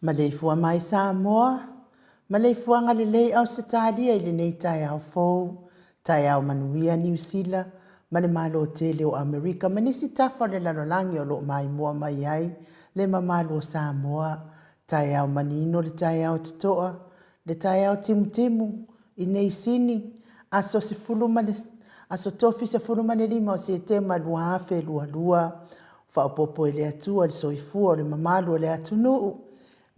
Maleifua mai Samoa, maleifuaga lelei Ausetalia i lenei taeao fou, taeao manuia Niu Sila ma le Malo tele o Amerika ma nisi tafa o le lalolagi o lo o maimoa mai ai le mamalu o Samoa. Taeao manino le taeao totoa, le taeao timutimu i nei Sini, aso aso Tofi 15 o Setema 2022. Faaopoopo e le Atua le soifua o le mamalu o le atunuu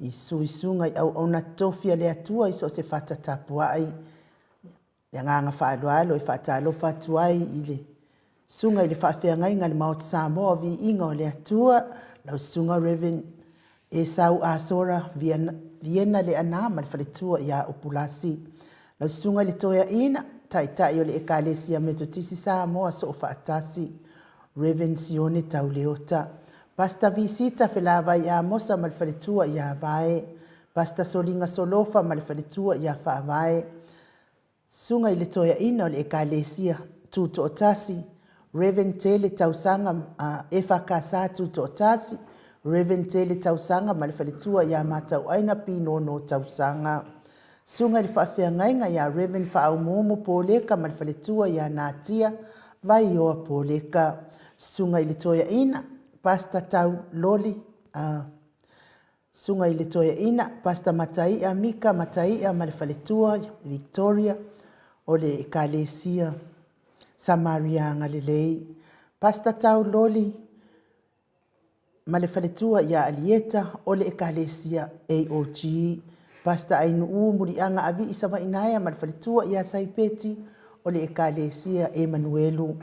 i suisuga i auauna totofi a le Atua i so o se fata tapuai. Le agaga faaaloalo e faatalofa atu ai i le Susuga i le Faafeagaiga i le Maota Samoa o Viiga o le Atua, lau Susuga Rev. Esau Asora Viena Leaana ma le faletua ia Upulasi. Lau Susuga i le Toeaina, Taitai o le Ekalesia Metotisi Samoa Soofaatasi, Rev. Sione Tauleota. Pastor Visita Felavai Amosa ma le faletua ia Vae. Pastor Soliga Solofa ma le faletua ia Faavae. Susuga i le Toeaina o le Ekalesia Tutoatasi, Rev. Tele Tausaga EFKS Tutoatasi, Rev. Tele Tausaga ma le faletua ia Matauaina Pinono Tausaga. Susuga i le Faafeagaiga ia Rev. Faaumuumu Poleka ma le faletua ia Natia Vaioa Poleka. Susuga i le Toeaina, Pastor Tau Loli, Susuga i le Toeaina, Pastor Mataia Mika Mataia ma le faletua Victoria o le Ekalesia Samaria Agalelei, Pastor Tau Loli ma le faletua ia Alieta o le Ekalesia AOG, Pastor Ainuu Muliaga Avii Savainaea ma le faletua ia Saipeti o le Ekalesia Emanuelu.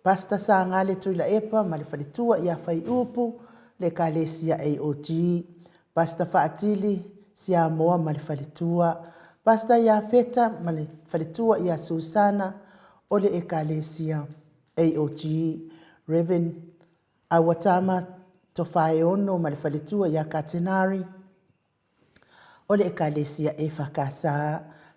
Pastor Sagale Tuilaepa ma le faletua ia Faiupu, le Ekalesia AOG, Pastor Faatili Siamoa ma le faletua, Pastor Iafeta ma le faletua ia Susana o le Ekalesia AOG, Rev. Auatama Tofaeono ma le faletua ia Katenari, o le Ekalesia EFKS,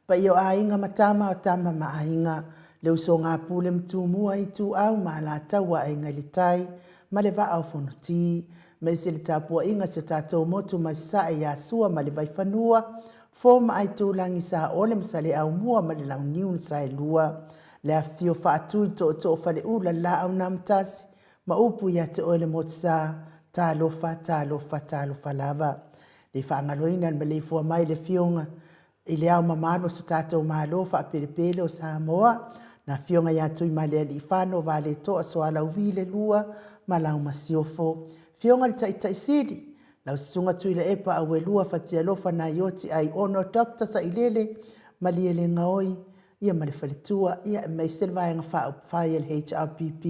paia o aiga ma tama o tama ma aiga, le usoga a Pule ma Tumua, Ituau ma Alataua, Aiga i le Tai ma le Vaa o Fonoti, aemaise le tapuaiga a si o tatou motu mai Sasae ia Sua ma le Vaifanua, Fo ma Aitulagi, Saole ma Saleaaumua ma le Launiu na Saelua, le afifio faatui tootoo o Faleula, Laau na Amotasi, Ma upu ia te oe le motusa, talofa, talofa, talofa lava. Le faagaloina le maleifua mai le Afioga i Le Ao Mamalu o so tatou Malo faapelepele o Samoa, na Afioga ia Tuimalealiifano Vaaletoa Sualauvi le Lua ma lau Masiofo. Afioga i le Taitai Sili, lau Susuga Tuilaepa Auelua Fatialofa Naioti Aiono Doctor Sailele Malielegaoi, ia ma le faletua, ia aemaise le Vaega Faaupufai a le HRPP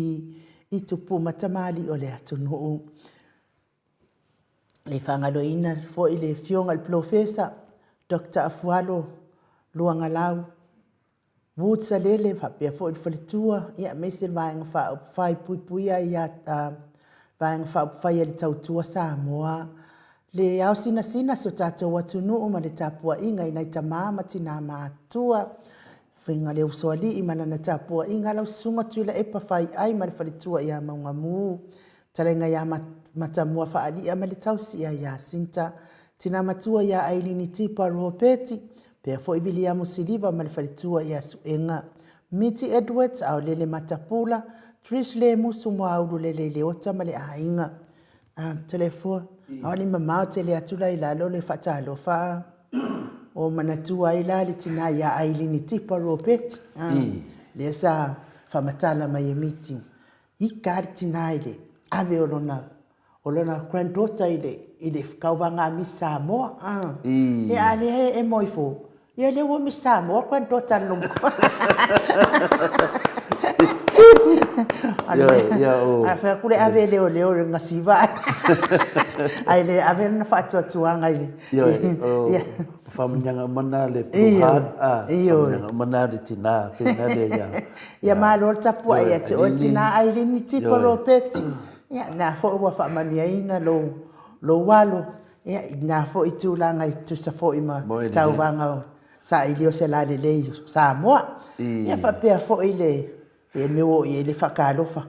i tupu ma tamalii o le atunuu. Le faagaloina foi le Afioga i le Polofesa Doctor Afualo Luagalau Woods Alele faapea foi le faletua, ia aemaise le Vaega Faaupufai Puipuia ia Vaega Faaupufai a le Tautua Samoa. Le ao sinasina si o tatou atunuu ma le tapuaiga i nai tama ma tina matutua, faiga le usoalii ma lana tapuaiga, lau susuga Tuilaepa Faiai ma le faletua ia Maugamu, talaiga ia Matamua Faalia ma le tausi ia Iasinta, tina matua ia Ailini Tipa Ropeti, pea foi Viliamu Siliva ma le faletua ia Suega, Miti Edwards, Aolele Matapula, Trish Lemusu Moaulu Lele Leota ma le aiga. A, Toleafoa, aua ne i mamao tele atu la i lalo le faatalofa o manatua ai la le tina ia Ailini Tipa Ropeti, lea sa faamatala mai e Miti, ika le tina i le ave o lona o lona granddaughter i le i le tauvaga a Miss Samoa. Ia a lea e moe ifo, Ia lea ua Miss Samoa granddaughter a le lomoko. A fai atu le ave e leoleo i le gasiva ae le ave lona faatuatuaga i le... Ioe, o faamanuiaga uma na le Blue Heart, faamanuiaga uma na le tina, pena le ia. Ia malo le tapuai ia te oe tina Ailini Tipo Ropeti. Ia na foi ua faamanuiaina lou alo Ia, i na foi tulaga e tusa foi ma tauvaga o saili o se lalelei o Samoa. Ia faapea foi le mea ua oo i ai le faatalofa.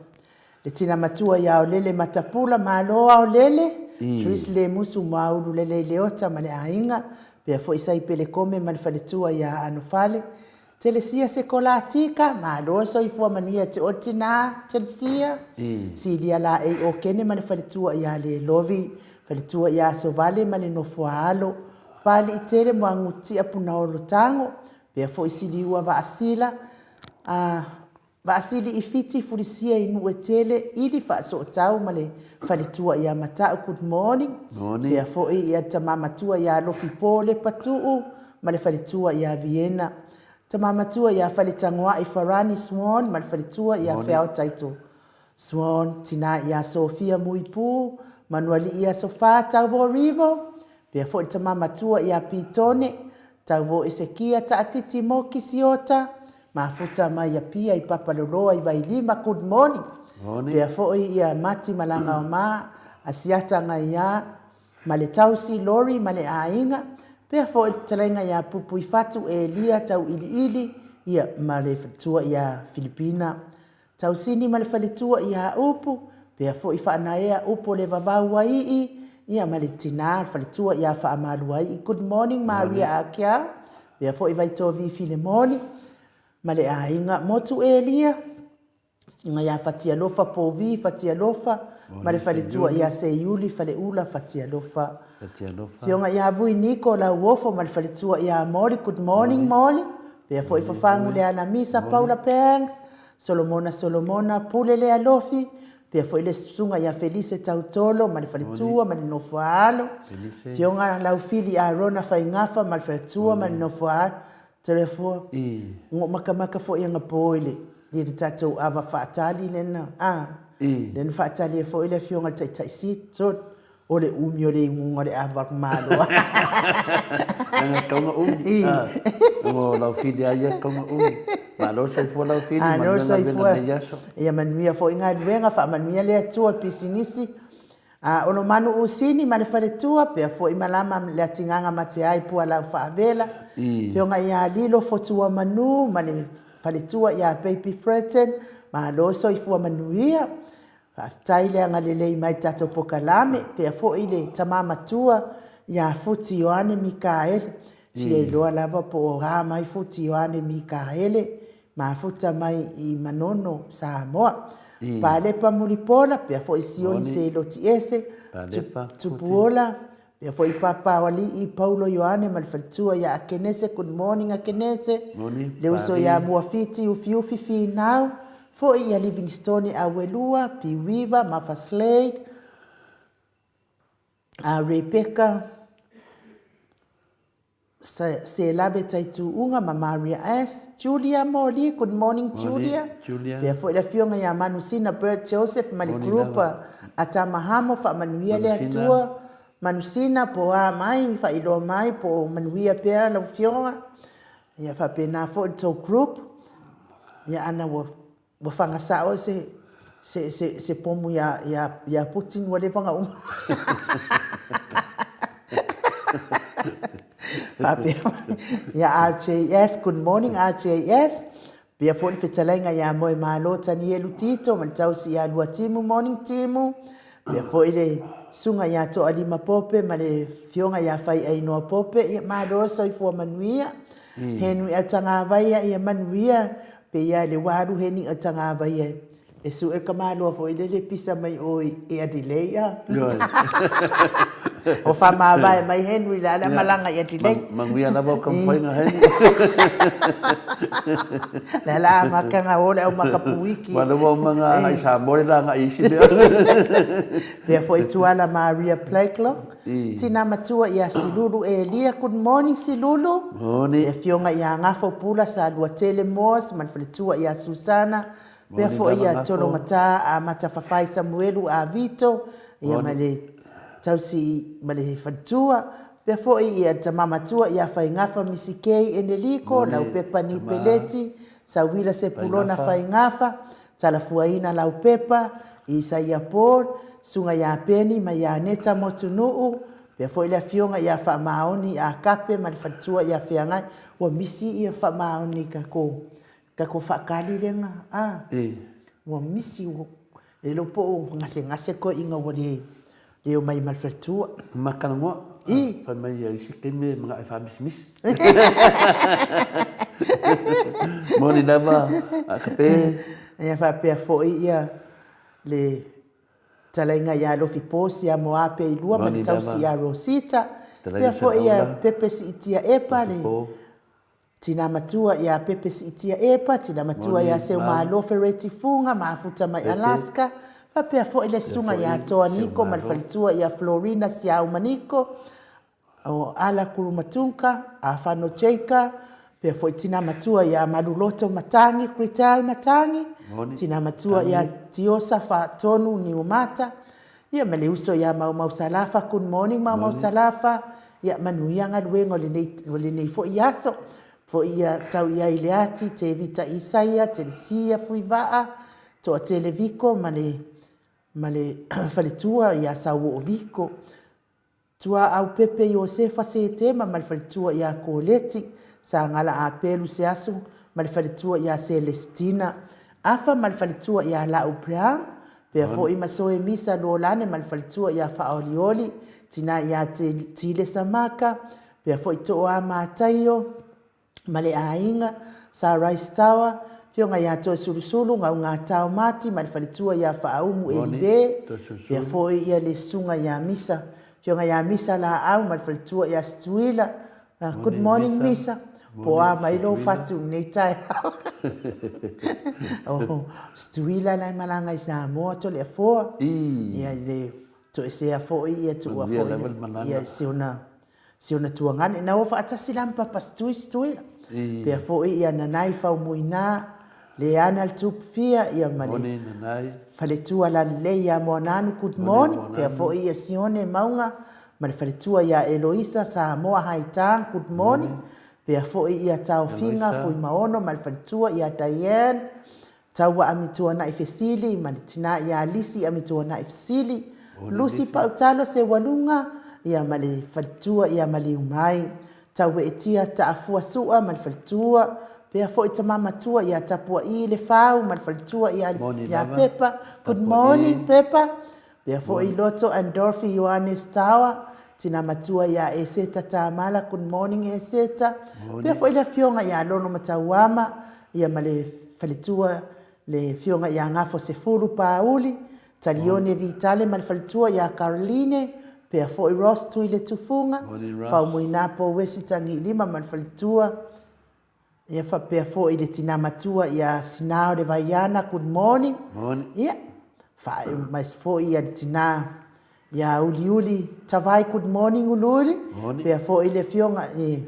Le tina matua ia Aolele Matapula, malo Aolele! Tris Lemusu Muaulu Lelei Leota ma le aiga, pea foi Saipele Kome ma le faletua ia Anofale, Telesia Sekolatika, malo le soifua manuia ia te oe le tina, Telesia, Silia Laei Okene ma le faletua ia Lelovi, faletua ia Asovale ma le nofoaalo, Papaliitele Muagututia Punaolo Tago, pea foi Siliua Vaasila, a Vaasili i Fiti Fulisia i Nuuetele ili Faasootau ma le faletua ia Mata'u Good morning. Morning. Pea foi ia le tama matua ia Alofipo Lepatu'u ma le faletua ia Viena. Tama matua ia Faletagoai Farani Swan ma le faletua ia Feaotaito Swan, tina ia Sofia Muipu, Manualii Aso Fa Tauvo Rivo, pea foi le tama matua ia Pitone, Tauvo Esekia Taatiti Moki Siota, Mafuta mai Apia i Papaloloa i Vailima, good morning. Morning. Pea foi ia Mati Malagaoma, Asiata Gaia, ma le tausi Lori ma le aiga, pea foi le fetalaiga ia Pupuifatu Elia Tauiliili, ia ma le faletua ia Filipina. Tausini ma le faletua ia Upu, pea foi Faanaea Upu o le Vavau Aii, ia ma le tina le faletua ia Faamaluaii. Good morning Maria Akiau, pea foi Vaitovi Filemoni ma le aiga Motu Elia, afioga ia Fatialofa Povi Fatialofa ma le faletua ia Seiuli Faleula Fatialofa. Afioga ia Vui Niko Lauofo ma le faletua ia Moli, good morning Moli, pea foi Fafagu Lealamisa Paula Banks, Solomona Solomona, Pule Lealofi, pea foi le Susuga ia Felise Tautolo ma le faletua ma le nofo a alo, Afioga Laufili Arona Faigafa ma le faletua ma le nofo a alo, Toleafoa, ua makamaka foi anapo i le i le tatou ava faatali lena, a, lea na faatali ai foi le Afioga i le Taitai Sili, sole. O le umi o le iuga o le ava malo. Leaga e tatau ona umi. O lau fili lava ia e tatau ona umi. Malo le soifua lau fili, manuia galuega i lenei aso. Ia manuia foi galuega, faamanuia le Atua i pisinisi. Olomanu Usini ma le faletua, pea foi malama le atigaga mateai Pualau Faavela, Afioga ia Lilo Fotuamanu ma le faletua ia Baby Fredson, malo soifua manuia. Faafetai le agalelei mai i le tatou pokalame, pea foi le tama matua ia Futi Ioane Mikaele. Fia iloa lava po o a mai Futi Ioane Mikaele, mafuta mai i Manono, Samoa. Palepa Mulipola, pea foi Sioni Seiloti Ese, Tupuola, Pea foi Papaoalii Paulo Ioane ma le faletua ia Akenese, good morning Akenese. Morning, Le uso ia Muafiti Ufiufi Finau, foi ia Livingstone Auelua, Piuiva, Mafa Slade, a Rebecca Selave Taituuga ma Maria S. Julia Moli, good morning Julia. Julia. Pea foi le afioga ia Manusina Bert Joseph ma le group a Tamahamo, faamanuia le Atua. Manusina po o a mai, faailoa mai po o manuia pea lau afioga. Ia faapena foi le tou group. Ia ana ua Ua faga sao se se se se pomu ia ia ia Putin ua leva ona uma. Faapea ia RJS, good morning RJS. Pea foi le fetalaiga ia Moemalo Tanielu Tito ma le tausi ia Luatimu, morning Timu. Pea foi le susuga ia Toalima Pope ma le afioga ia Faiainoa Pope, ia malo soifua manuia. Henry Autagavaia, ia manuia. Pei lava le ua alu he niʻa tagavai e e suʻe ka maloa foi lele pisa mai ʻo i Adelaide a. O faamavae mai Henry la le malaga i Adelaide. Manuia lava o taumafaiga Henry. Le la amataga o le au makapuiki. Ua leva uma na agai i Samoa le la agai i isi mea. Pea foi Tuala Maria Blakelock. Tina matua ia Silulu Elia, good morning Silulu. Morning. Le afioga ia Gafo Pula Saluatele Moss ma le faletua ia Susana. Pea foi ia Tologata Amata Fafai Samuelu Avito ia ma le tausi ma le faletua. Pea foi ia tama matua ia Faigafa Misikei Eneliko, Laupepa Niupeleti, Sauila Sepulona Faigafa, Talafuaina Laupepa, Isaia Paul, Susuga ia Peni ma ia Aneta Motunuu, pea foi le Afioga ia Faamaoni Akape ma le faletua ia Feagai. Ua misi ia Faamaoni i takou takou faatali lega a. Ua misi ua le iloa po o gasegase koe ina ua le. le omai ma le faletua. Ma talanoa. I. Fai mai ia isi taimi e manao e faamisimisi. Moni lava a ka pe. Ia faapea foi ia le talaiga ia Alofi Posi ia Moape i lua ma le tausi ia Rosita. Faapea foi ia Pepe Siitia Epa le Tina matua ia Pepe Siitia Epa, tina matua ia Seumalo Fereti Fuga, mafuta mai Alaska, faapea foi le susuga ia Toa Niko ma le faletua ia Florina Siauma Niko, o Ala Kurumatunka, Afano Jaker, faapea foi tina matua ia Maluloto Matangi, Krital Matangi, tina matua ia Tiosa Faatonu Niumata, Ia ma le uso ia Maumau Salafa, good morning Maumau Salafa, ia manuia galuega o lenei, o lenei foi aso. Foi ia tau ia i le ati, Tevita Isaia, Telesia Fuivaa, Toatele Viko ma le, ma le faletua ia Sauoo Viko. Tuaau Pepe Iosefa Setema ma le faletua ia Koleti, Sagala Apelu Seaso ma le faletua ia Selestina, Afa ma le faletua ia Lau Brown, pea foi ma Soe Misa Luolane ma le faletua ia Faaolioli, Tina ia Tile Samaka, pea foi Tooa Mataio, ma le aiga, Sa Rice Tower, Afioga ia Toesulusulu, Gaugatao Mati ma le faletua ia Faaumu Elibe, pea foi ia le susuga ia Misa, Afioga ia Misa Laau ma le faletua ia Stuila. Good morning Misa, po o a mai lou fatu i lenei taeao. O Stuila la e malaga i Samoa Toleafoa, ia i le toesea foi ia tuua foi ia si ona Si ona tuagane na o faatasi la ma Papa Stui Stuila. Pea foi ia Nanai Faumuina, Leana le Tupufia ia ma le faletua lalelei ia Moananu Good morning. Pea foi ia Sione Mauga ma le faletua ia Eloisa Samoa Haitang Good morning. Pea foi ia Taofiga Fuimaono ma le faletua ia Diane Taua Amituanai Fesili ma le tina ia Lisi Amituanai Fesili, Lusi Pautalo Seualuga ia ma le faletua ia Maliumai, Taueetia Taafua Sua ma le faletua, pea foi tama matua ia Tapuaii Lefau ma le faletua ia ia Pepa, good morning Pepa, pea foi Loto and Dorothy Ioane Tower, tina matua ia Eseta Tamala, good morning Eseta, pea foi le afioga ia Lono Matauama ia ma le faletua le Afioga ia Gafo Sefulu Paauli, Talione Vitale ma le faletua ia Caroline, pea foi Ross Tuiletufuga, Faumuina Pouesi Tagiilima ma le faletua, ia faapea foi le tina matua ia Sinao Le Vaiana, good morning. Ia, faaiu mai foi ia le tina ia Uliuli Tavai, good morning Uliuli. Pea foi le afioga i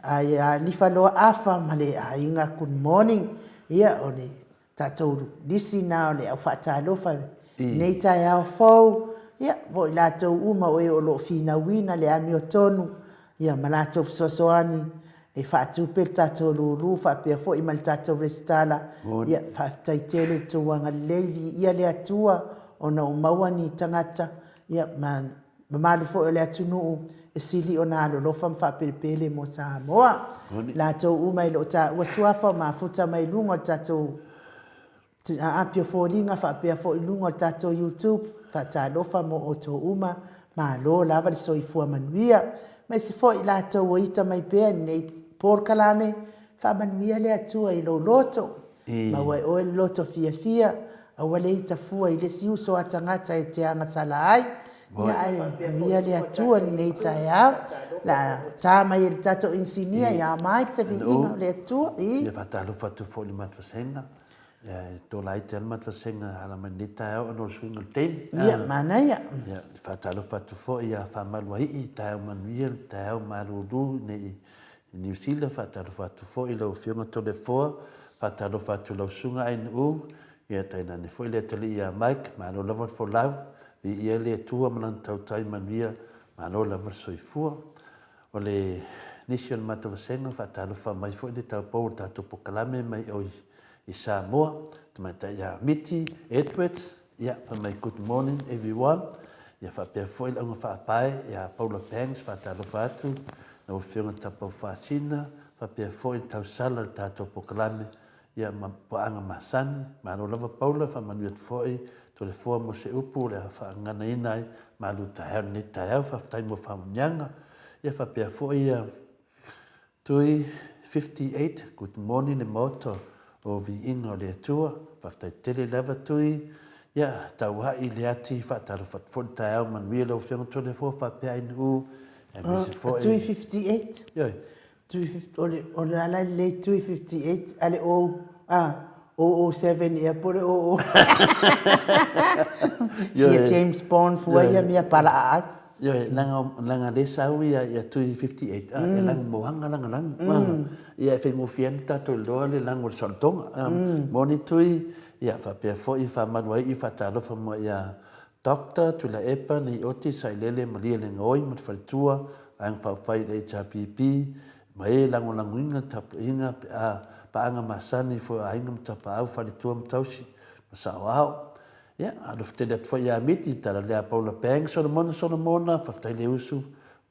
A ia Lifaloa Afa ma le aiga good morning. Ia o le tatou lisi na o le au faatalofa i nei taeao fou. Ia mo i latou uma o e o lo o finauina le amiotonu ia ma latou fesoasoani e faatupe le tatou lulu faapea foi ma le tatou resitala. Ia faafetai tele i le tou agalelei, viia le Atua ona o maua ni tagata ia ma mamalu foi o le atunuu e sili ona alolofa ma faapelepele mo Samoa. Latou uma e le o taua suafa o mafuta mai luga o le tatou api o foliga faapea foi luga o le tatou YouTube, faatalofa mo outou uma, malo lava le soifua manuia. Aemaise foi i latou o ita mai pea i lenei polokalame, faamanuia le Atua i lou loto, Maua e oe le loto fiafia, aua le ita fua i le isi uso a tagata e te agasala ai. Ia ae manuia le Atua i lenei taeao. La ta mai e le tatou inisinia ia Mike se viiga o le Atua. I. Ia faatalofa atu foi i le matou vasega. E tola ai te le matou vasega e ala mai lenei taeao ona o le suiga o le taimi. Ia, manaia. Ia, faatalofa atu foi ia Faamaluaii, taeao manuia, taeao malulu nei I Niu Sila, faatalofa atu foi i lau Afioga Toleafoa, faatalofa atu i lau Susuga Ainuu, ia tainane foi le atalii ia Mike, malo lava le folau, viia le Atua ma Lana tautai manuia, malo lava le soifua. O le nisi o le matou vasega, faatalofa mai foi le taupou o le tatou pokalame mai o i Samoa, tamaitai ia Miti Edwards, ia fai mai good morning everyone, ia faapea foi le auga faapae ia Paula Banks, faatalofa atu lau Afioga Tapau Faasina, faapea foi le tausala o le tatou pokalame, ia ma paaga masani. Malo lava Paula, faamanuia atu foi Toleafoa mo se upu o le a faagaganaina ai malu taeao i lenei taeao. Faafetai mo faamanuiaga. Ia faapea foi ia Tui 58, good morning le Maota o Viiga o le Atua. Faafetai tele lava Tui. Ia, tauai le ati faatalofa atu foi le taeao manuia lau Afioga Toleafoa faapea Ainuu aemaise foi. Tui 58. Ioe. Tui 58, o le, o le ala lelei Tui 58 a le O, a, 007 ea po o le 00. Fia James Bond fua ia mea palaa ai. Ioe, leaga, leaga lea sau ia, ia Tui 58, a, e lagu moaga lana lagu. Ia e faigofie ai ona tatou iloa le lagu o le saolotoga. Moni Tui, ia faapea foi faamalu ai i faatalofa mai ia Doctor Tuilaepa Neioti Sailele Malie Legaoi ma le faletua, Vaega Faaupufai i le HRPP, ma e lagolagoina le tapuaiga pe a paaga masani foi o aiga ma tapaau, faletua ma tausi ma saoao. Ia, alofa tele atu foi ia Miti, tala lea Paula Banks, Solomona Solomona, faafetai le usu,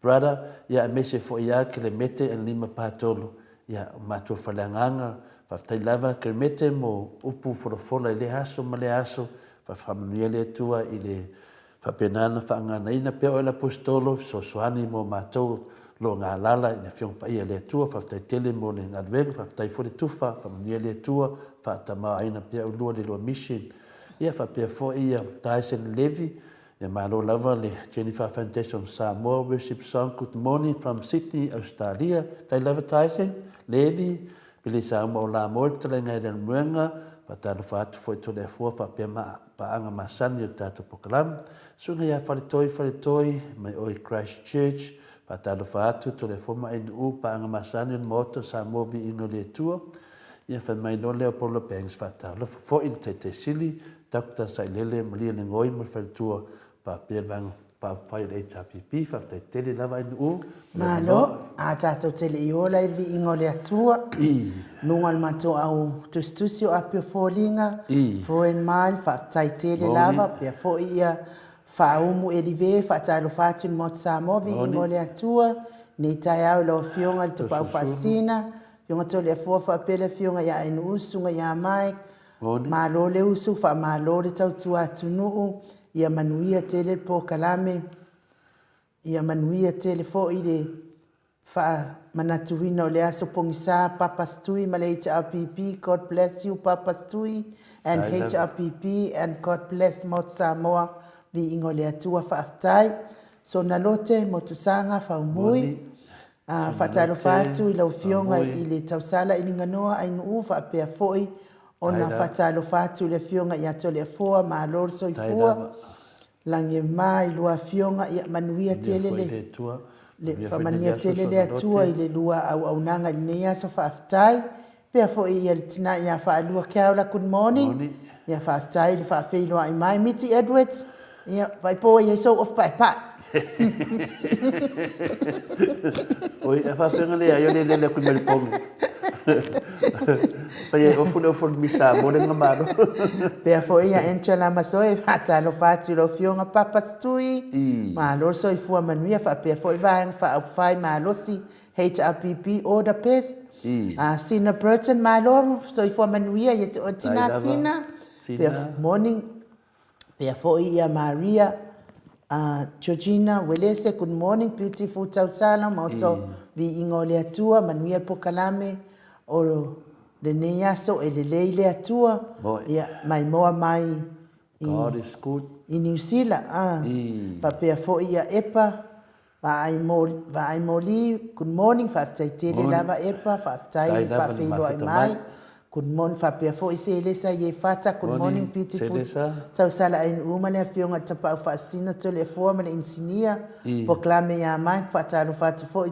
brother, ia aemaise foi ia Kelemete and Lima Patolo, ia, o matou faleagaga, faafetai lava Kelemete mo upu folafola i lea aso ma lea aso, faamanuia le Atua i le faapena ona faaganaina pea oe le Aposetolo, fesoasoani mo matou o lo o galala i le Afioga Paia a le Atua, faafetai tele mo le galuega, faafetai foi le tufa, faamanuia le Atua, faatamaoaiina pea oulua le lua mission. Ia faapea foi ia Tyson Levy, ia malo lava le Jennifer Foundation of Samoa Worship Song Good Morning from Sydney, Australia. Tai lava Tyson Levy, Pele Sauma o Lamoe, fetalaiga e Leanumoega, faatalofa atu foi Toleafoa faapea ma paaga masani o le tatou polokalame. Susuga ia Faletoi Faletoi mai oe Christchurch, faatalofa atu Toleafoa ma Ainuu, paaga masani o le Maota o Samoa Viiga o le Atua. Ia fai mai loa lea o Paula Banks faatalofa foi i le Taitai Sili, Doctor Sailele Malielegaoi ma le faletua faapea le Vaega Faaupufai o le HRPP. Faafetai tele lava Ainuu. Malo, a tatou te le i ola i le viiga o le Atua, luga o le matou au tusitusi o Apia Foliga, Fluent Mind, faafetai tele lava, pea foi ia Faaumu Elive, faatalofa atu i le Maota Samoa, viiga o le Atua, nei taeao i lau Afioga i le Tapaau Faasisina, Afioga Toleafoa faapea le Afioga ia Ainuu, Susuga ia Mike, Malo le usu, faamalo le tautua atunuu, ia manuia tele le polokalame, ia manuia tele foi le faamanatuina o le aso pogisa Papa's Tui ma le HRPP, God bless you Papa's Tui and HRPP and God bless Maota Samoa, viiga o le Atua, faafetai. Sona Lote, Motusaga, Faumui. Faatalofa atu i lau Afioga i le Tausala i Liganoa Ainuu faapea foi ona faatalofa atu i le Afioga ia Toleafoa, malo le soifua, lagima i lua Afioga, ia manuia tele le, faamanuia tele le Atua i le lua auaunaga i lenei aso, faafetai. Pea foi ia le tina ia Faalua Keaola, good morning. Ia faafetai le faafeiloai mai. Miti Edwards, ia vaai po ua i ai sou ofu paepae. Oi, a faafeaga le ai o le lele atu i Melipone. Fai ai ofu le ofu o le misa mo le ngamalo. Pea foi ia Angela Masoe, faatalofa atu i lau Afioga Papa Stui. Malo le soifua manuia faapea foi Vaega Faaupufai Malosi HRPP order best. Sina Burton, malo soifua manuia ia te oe tina Sina. Pea morning. Pea foi ia Maria Georgina Welese, good morning, beautiful tausala, maota viiga o le Atua, manuia le pokalame o lenei aso, e lelei le Atua, ia maimoa mai i, God is good. i Niu Sila, faapea foi ia Epa Vaai Vaai Moli, good morning, faafetai tele lava Epa, faafetai le faafeiloai mai. Good morning, faapea foi Selesa Iefata, good morning beautiful Tausala Ainuu ma le Afioga i le Tapaau Faasisina Toleafoa ma le Inisinia, Pokalame ia Mike, faatalofa atu foi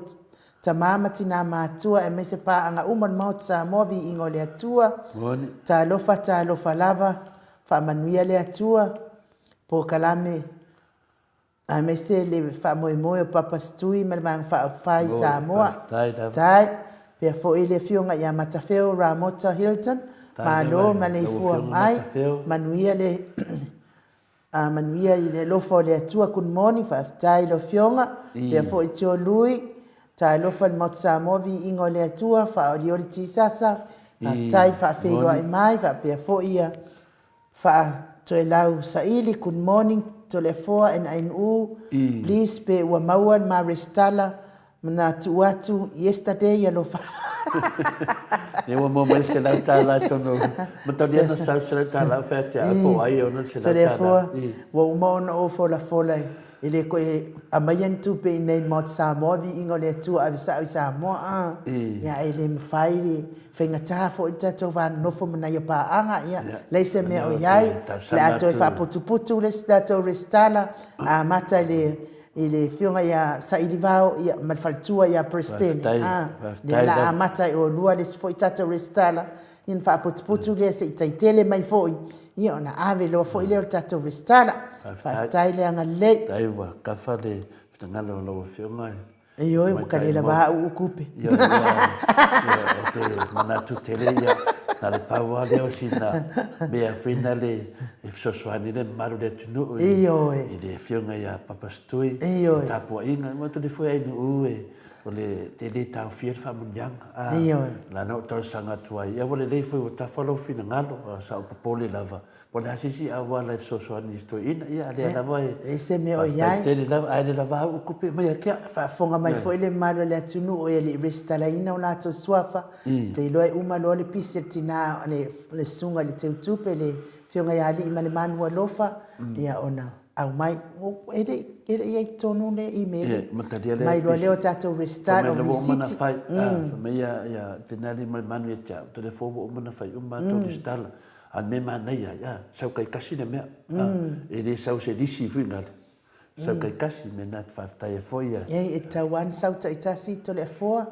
Tama ma Tina Matua aemaise paaga uma o le Maota Samoa, viiga o le Atua. Talofa, talofa lava, faamanuia le Atua, Pokalame Aemaise le faamoemoe o Papa Stui ma le Vaega Faaupufai i Samoa. Tai. Pea foi le Afioga ia Matafeo Ramota Hilton. Malo maleifua mai. Manuia le manuia i le alofa o le Atua. Good morning. Faafetai i lau Afioga. Pea foi Tio Lui. Talofa i le Maota Samoa, viiga o le Atua, faaolioli Tisasa. Faafetai faafeiloai mai faapea foi ia Faatoelau Saili, good morning Toleafoa and Ainuu, please pe ua maua le ma resitala na tuu atu yesterday alofa. Ia ua maua mai le $100 i totonu o Mataulia na sau le $100 ou fai atu ia oe po o ai e ona le $100. Toleafoa, ua uma ona ou folafola e le toe aumaia ni tupe i inei i le Maota Samoa, viiga o le Atua ave sao i Samoa a. Ia e le mafai le faigata foi le tatou va nonofo ma nai o paaga, ia leai se mea o i ai, o le a toe faaputuputu le isi tatou resitala, amata i le i le afioga ia Sailivao ia, ma le faletua ia Peresetene. A, lea o le a amata e oulua le isi foi tatou resitala, ia ona faaputuputu lea se i tai tele mai foi, ia ona ave loa foi lea o le tatou resitala. Faafetai le agalelei. Faafetai ua kafa le finagalo o lau Afioga. Ioe, ua kalela lava au ukupe. Ioe, ou te manatu tele ia, na le pau lava lea o sina mea foi nale e fesoasoani ai le mamalu o le atunuu i le Afioga ia Papasitui, i le tapuaiga. Aua tali foi Ainuu e, o le te le taofia le faamanuiaga. A, o la na ou talosaga atu ai, ia ua lelei foi ua tafa lou finagalo, sa ou popole lava Po o le a se isi auala e fesoasoani i si toeaina, ia a lea lava e Leai se mea o i ai. Faafetai tele lava, ae le lava au tupe mai ia te au. Faafofoga mai foi le mamalu o le atunuu e le i resitalaina o latou suafa, te iloa e uma loa le pisi a le tina, le susuga i le teutupe, le Afioga ia Aliimalemanu Alofa, ia ona aumai. E le i i ai i totonu le imeli, mai loa lea o tatou resitala o risiti. Fai mai ia tina Aliimalemanu ia te au, telefoni ua uma ona fai uma a outou resitala. A o le mea manaia ai, a, sau taitasi le mea, a, e le sau se lisi foi lale, sau taitasi, mea lena e faafetai ai foi ia. Ei, e tatau lava ona sau taitasi Toleafoa,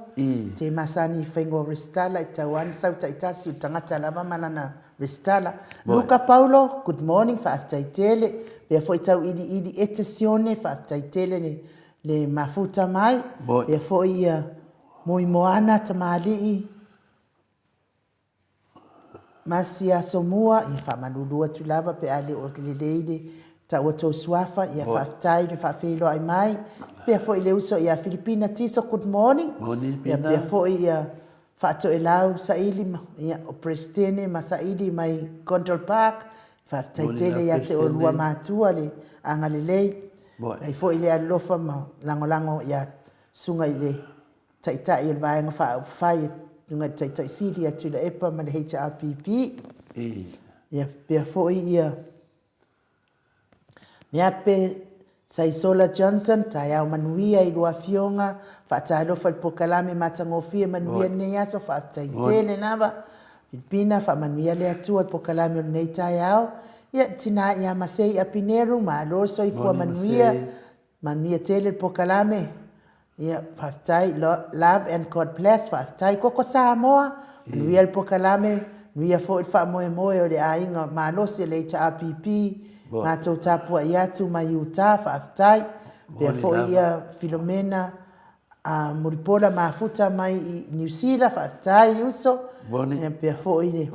te masani i faiga o resitala, e tatau lava ona sau taitasi, o le tagata lava ma lana resitala. Luka Paulo, good morning, faafetai tele. Pea foi Tauiliili Ete Sione, faafetai tele le, le mafuta mai. Pea foi ia Moimoana Tamalii, Ma si aso mua, ia faamalulu atu lava pe a le o lelei le tau a tou suafa, ia faafetai le faafeiloai mai. Pea foi le uso ia Filipina Tiso, good morning. Morning, Ia Pina. pea foi ia Faatoelau Saili ma ia o Peresetene ma Saili mai Condell Park, faafetai Morning tele la ia te oulua Peresetene. matua le agalelei. Morning. Ai foi le alofa ma lagolago ia Susuga i le Taitai o le Vaega Faaupufai i luga i le Taitai Sili ia Tuilaepa ma le HRPP. Ia pea foi ia Meape Saisola Johnson, taeao manuia i lua afioga, faatalofa i le polokalame matagofie manuia lenei aso, faafetai tele lava. Filipina, faamanuia le Atua i le polokalame o lenei taeao. Ia, tina ia Masei Apineru, malo le soifua manuia. Manuia tele le polokalame. Ia, faafetai. Love and God bless. Faafetai. Koko Samoa, manuia le polokalame, manuia foi le faamoemoe o le aiga malosi o le HRPP, matou tapuai atu mai Utah, faafetai. Faapea foi ia Filomena Mulipola Mafuta mai i Niu Sila, faafetai uso. Ia, faapea foi le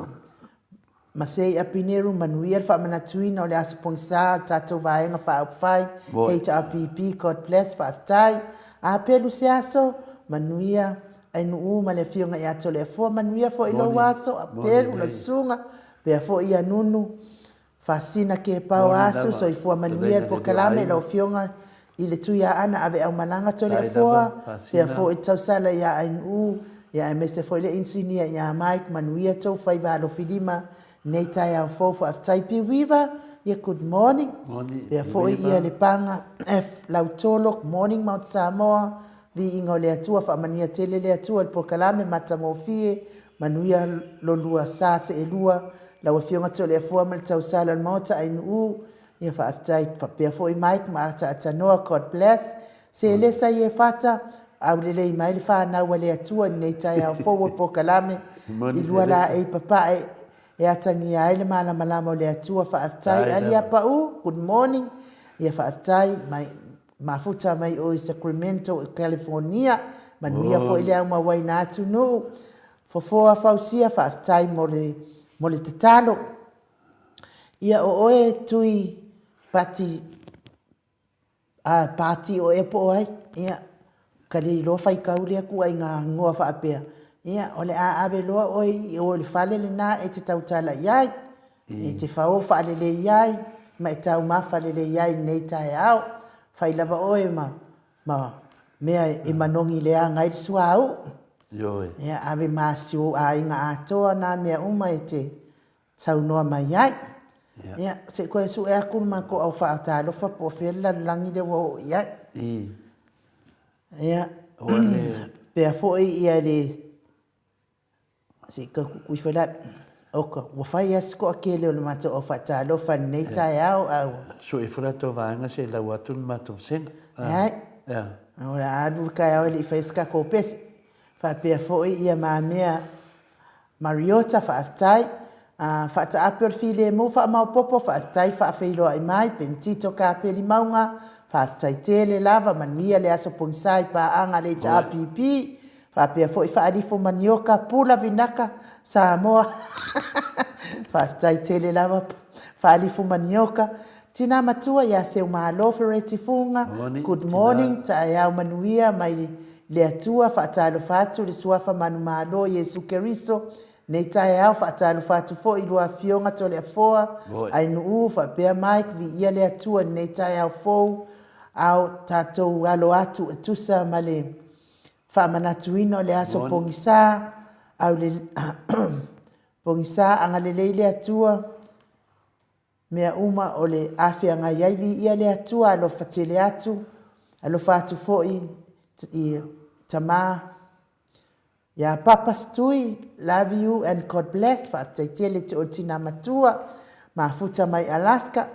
Masei Apineru, manuia le faamanatuina o le Aso Pogisa o le tatou Vaega Faaupufai, HRPP, God bless, faafetai. Apelu se aso, manuia Ainuu ma le Afioga ia Toleafoa, manuia foi lou aso, Apelu, lau susuga, pea foi ia Nunu, Fasina Kepao Asu, soifua manuia le polokalame lau Afioga i le Tuiaana Aveaumalaga Toleafoa, pea foi le tausala ia Ainuu, ia aemaise foi le Inisinia ia Mike, manuia tou faiva alofilima nei taeao fou. Faafetai Bill Weaver, ia good morning. Pea foi ia Lepaga F Lautolo, good morning Mount Samoa, viiga o le Atua, faamanuia tele le Atua i le polokalame matagofie, manuia lolua sa seelua, lau Afioga Toleafoa ma le tausala o le Maota Ainuu, Ia faafetai faapea foi Mike ma Ataatanoa God bless. Se le sa ie fata, aulelei mai le fanau a le Atua i lenei taeao fou o le polokalame i Lualaei Papae e atagia ai le malamalama o le Atua. Faafetai Ali Apaú, good morning. Ia faafetai mai mafuta mai o i Sacramento i California. Manuia foi le aumauaina atu nuu. Fofoa Fausia, faafetai mo le mo le tatalo. Ia o oe Tui Pati a Pati o ea po o ai, ia ka le iloa faitau lea kuaiga igoa faapea. Ia, o le a ave loa oe i o i le fale lena e te tautala i ai, e te fao faalelei ai ma e taumafa lelei ai i lenei taeao. Fai lava oe ma, ma mea e manogi leaga ai le suauu. Ioe. Ia, ave ma si ou aiga atoa na mea uma e te saunoa mai ai. Ia, se i toe sue atu le matou au faatalofa po o fea le lalolagi lea ua oo i ai. Ia, pea foi ia le se i tau tuutuu ifo i lalo. Oka, ua fai lava si toatele o le matou au faatalofa i lenei taeao ae ua. Sue ifo le tou vaega se i lau atu le matou vasega. Leai. O le a alu le taeao e le i faia se tatou pese. Faapea foi ia mamea Mariota, faafetai. Faataape o le filemu faamaopopo, faafetai faafeiloai mai. Penitito Kapeli Mauga, faafetai tele lava, manuia le aso pogisa i paaga a le HRPP. Faapea foi Faalifo Manioka, Pula Vinaka, Samoa, faafetai tele lava Faalifo Manioka. Tina matua ia Seumalo Fereti Fuga, good morning, taeao manuia mai le Atua, faatalofa atu le Suafa Manumalo Iesu Keriso, nei taeao faatalofa atu foi i lua Afioga Toleafoa, Ainuu faapea Mike, viia le Atua i lenei taeao fou, ao tatou alo atu e tusa ma le faamanatuina o le aso pogisa, au le pogisa agalelei le Atua, Mea uma o le a feagai ai viia le Atua alofa tele atu, alofa atu foi i tama ia Papa Stui, love you and God bless, faafetai tele te oe tina matua, mafuta mai Alaska,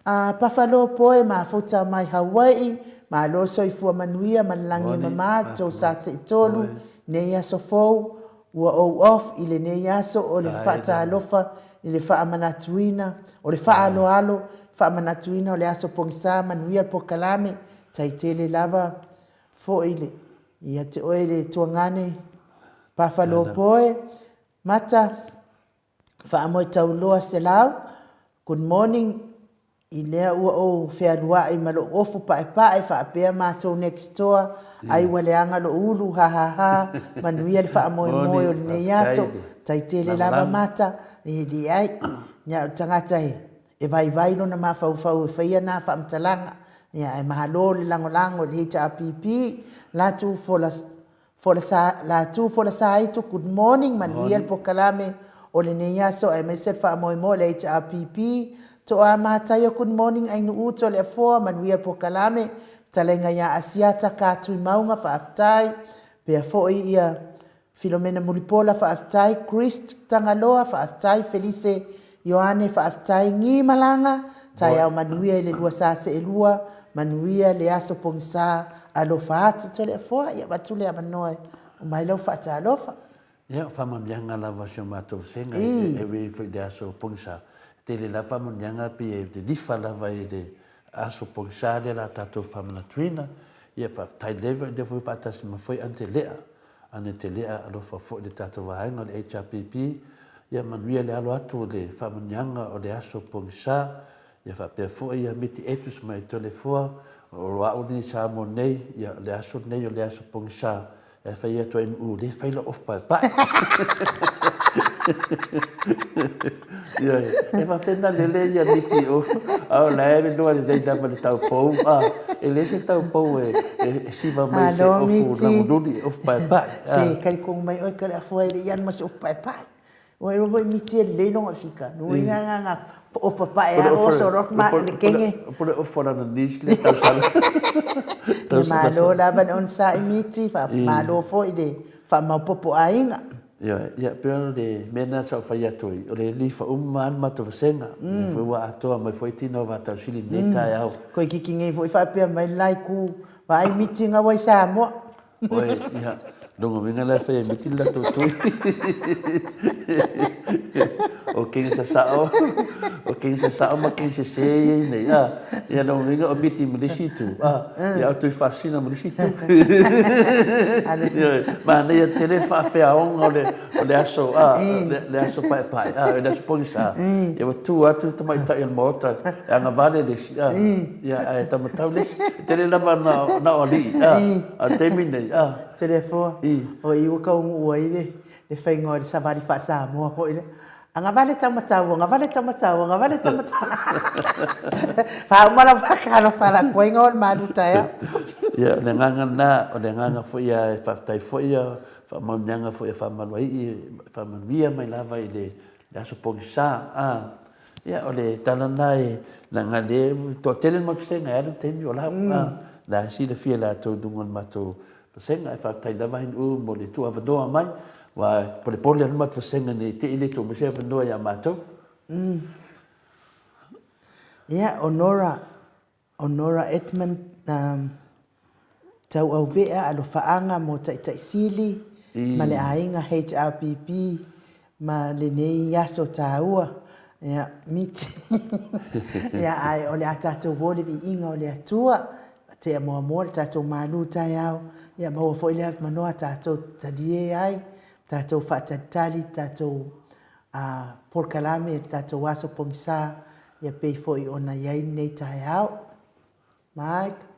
a Buffalo poe mafuta mai Hawaii, malo soifua manuia ma le lagi e mama tou sa seitolu nei aso fou, Ua ou off i lenei aso o le faatalofa i le faamanatuina o le faaaloalo faamanatuina o le aso pogisa manuia le polokalame tai tele lava foi le ia te oe le tuagane Pafalopoe Mata Faamoe Tauloa Selau Good morning I lea ua ou fealuai ma lou ofu paepae faapea matou next door, ai ua leaga lou ulu hahaha, manuia le faamoemoe o lenei aso, tai tele lava mata, e leai, nya o le tagata e vaivai lona mafaufau e faia na faamatalaga, ae malo le lagolago i le HRPP, latu fola Folasa, Latu Folasaaitu, good morning, manuia le polokalame o lenei aso aemaise le faamoemoe o le HRPP. Toa Mataio, good morning, Ainuu Toleafoa, manuia le polokalame, fetalaiga ia Asiata Ka Tuimauga, faafetai. Pea foi ia Filomena Mulipola, faafetai. Christ Tagaloa, faafetai. Felise Ioane, Faafetai Gi Malaga, taeao manuia i le lua sa seelua, manuia le aso pogisa, alofa atu Toleafoa, ia avatu le avanoa e uma ai lau faatalofa. Ia, o faamanuiaga lava o si o matou vasega e ui foi i le aso pogisa. E tele lava faamanuiaga pei e lilifa lava i le aso pogisa lea o le a tatou faamanatuina. Ia, faafetai leva i lea foi faatasi mai foi Ane Telea. Ane Telea alofa foi i le tatou vaega o le HRPP. Ia manuia le alo atu o le faamanuiaga o le aso pogisa. Ia faapea foi ia Miti Etus mai Toleafoa, o au lenei Samoa nei, ia o le aso lenei o le aso pogisa. E fai atu ai MU le fai lau ofu paepae. Ia, e faafena lele ia miti o, a o la e lua lelei lava le taupou, a, e leai se taupou e, e, e siva mai se Malo ofu miti. nagululi, ofu paepae. Se talitonu mai oe Kaleafoa e le i alu ma se ofu paepae. Ua iloa foi miti e lelei lona fika. Nui nga nga nga ofu paepae a oso rock ma le kenge. Po le ofu a lana niece le tausala. Ia malo lava le onosai miti, malo foi le faamaopopo aiga. Ioe, ia pei o le mea lena sa ou fai atu ai, o le lifa uma lava le matou vasega, lea foi ua atoa mai foi tino o Vatausili i lenei taeao. Toeitiiti nei foi faapea mai le la itu, vaai miti na ua i Samoa. Oi, ia, lona uiga la e fai e miti le latou tui. O keni sasao, o keni sasao ma keni sese ia i nei, a. Ia lona uiga o miti ma le isi itu, a. Ia o Tuifaasisina ma le isi itu. Ioe, manaia tele le faafeaoga o le, o le aso, a, le aso paepae, a, le aso pogisa. Ia ua tu atu tamaitai o le Maota e agavale le isi, a, ia ae taumatau le isi. E tele lava na, na o alii, a, a o le taimi lenei, a. Toleafoa, o i ua taunuu ai le, le faiga o le savali faa-Samoa foi lea. Agavale taumatau, agavale taumatau, agavale taumatau. Faauma lava talofa la koinga o le malu taeao. Ia, o le agaga lena, o le agaga foi ia e faafetai foi ia faamanuiaga foi a Faamaluaii, faamanuia mai lava i le aso pogisa. A, ia, o le tala lena e, leaga o lea e toatele le matou vasega e alu le taimi o lau. A, la e silafia e latou i luga o le matou Vasega, ae faafetai lava Ainuu mo le tuuavanoa mai, aua e polepole lava le matou vasega ne i te i le tuu mai se avanoa ia matou. Ia, o Nora, o Nora Edmund, Tauauvea Alofaaga mo Taitai Sili ma le aiga HRPP ma lenei aso taua. Ia, miti. Ia, ae o le a tatou o i le viiga o le Atua. Tea muamua le tatou malu taeao, ia maua foi le avamanoa tatou te talie ai, tatou faatalitali le tatou polokalame i le tatou aso pogisa, ia pei foi ona i ai lenei taeao. Mike.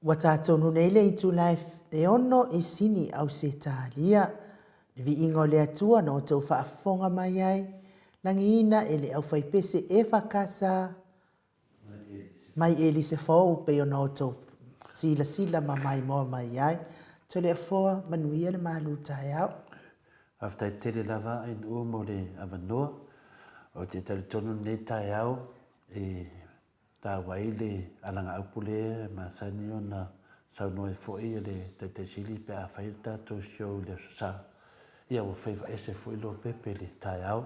Ua ta tonu nei le itula e ono i Sini, Ausetalia. Le viiga o le Atua na outou faafofoga mai ai, lagiina e le aufaipese EFKS mai Elise Fou pei ona outou silasila ma maimoa mai ai. Toleafoa, manuia le malu taeao. Faafetai tele lava Ainuu mo le avanoa. Ou te talitonu lenei taeao e taua ai le alagaaupu lea e masani ona saunoa ai foi le Taitai Sili pe a fai le tatou show i le Aso Sa. Ia ua faiva ese foi Lopepe i le taeao.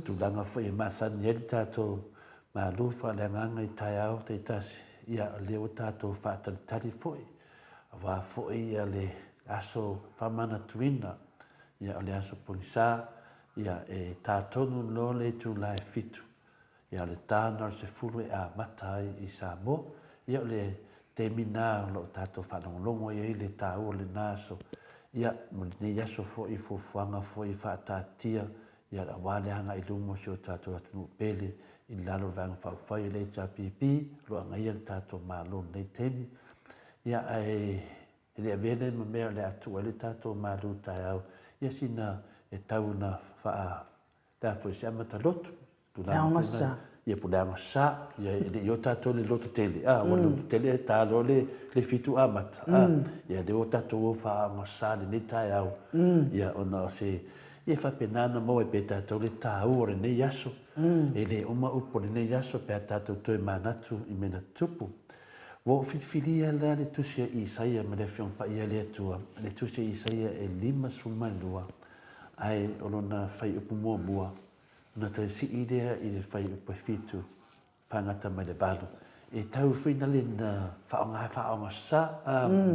Tulaga foi e masani ai le tatou malu faaleagaga i taeao taitasi, ia o lea ua tatou faatalitali foi aua foi le aso faamanatuina, ia o le aso pogisa, ia e ta tonu loa le itula e 7 Ia o le ta na o le 10 e amata ai i Samoa. Ia o le taimi na o lo o tatou faalogologo ai i le taua o lena aso. Ia ma lenei aso foi i fuafuaga foi faataatia ia aua le agai i luma o si o tatou atunuu pele i lalo o le Vaega Faaupufai o le HRPP o lo o agaia le tatou Malo i lenei taimi. Ia ae e le avea lea ma mea o le a tuu ai le tatou malu taeao ia sina e tau ona faa Pe a foi se amata lotu, tulaga foi na, ia po o le agosa, ia e le i o tatou i le lotu tele, a, ua lotu tele e ta loa le 7 amata, a, ia lea ua tatou o faaagasa i lenei taeao, ia ona o se, ia e faapena ona maua ai pea e tatou le taua o lenei aso. E le uma upu o lenei aso pe a tatou toe manatu i mea na tutupu. Ua ou filifilia la le tusi a Isaia ma le Afioga Paia a le Atua, le tusi a Isaia e 52, Ae o lona fuaiupu muamua, ona toe sii lea i le fuaiupu e 7, faagata mai le 8. E tau foi na le na faaaoga faaogasa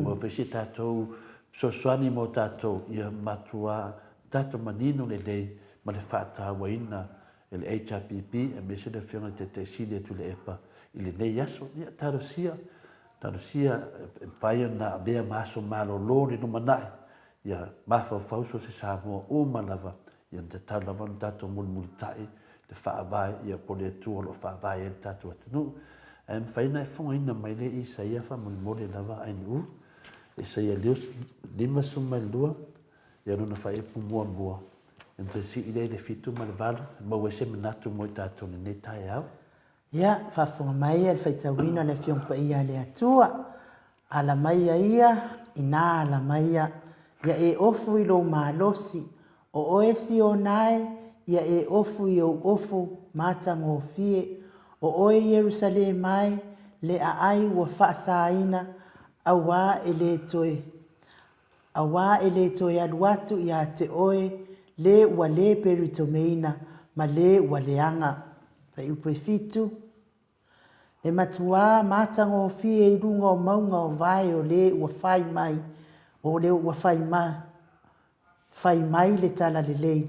mo foi se tatou fesoasoani mo tatou ia matua tatou manino lelei ma le faatauaina e le HRPP aemaise le Afioga i le Taitai Sili a Tuilaepa i lenei aso. Ia talosia, talosia e mafai ona avea ma aso malolo le lumanai Ia mafaufau so o se Samoa uma lava, ia na tatau lava ona tatou mulimulitai le Faavae, ia po o le Atua o lo o faavae ai le tatou atunuu. Ae mafai ona e fofogaina mai le Isaia faamolemole lava Ainuu, Isaia 52, ia lona faaiupu muamua, ia ona toe sii lea i le 7 ma le 8, e maua ai se manatu mo i tatou i lenei taeao. Ia, faafofoga mai le faitauina o le Afioga Paia a le Atua. Ala maia ia, inā ala maia, ia e ofu i lou malosi, o oe Siona e, ia e ofu i ou ofu matagofie, o oe Ierusalema e, le aai ua faasaina, auā e le toe, auā e le toe alu atu iā te oe le ua le peritomeina ma le ua leaga. Fuaiupu e 7. E matuā matagofie i luga o mauga o vae o le ua fai mai, o le ua fai ma, fai mai le talalelei,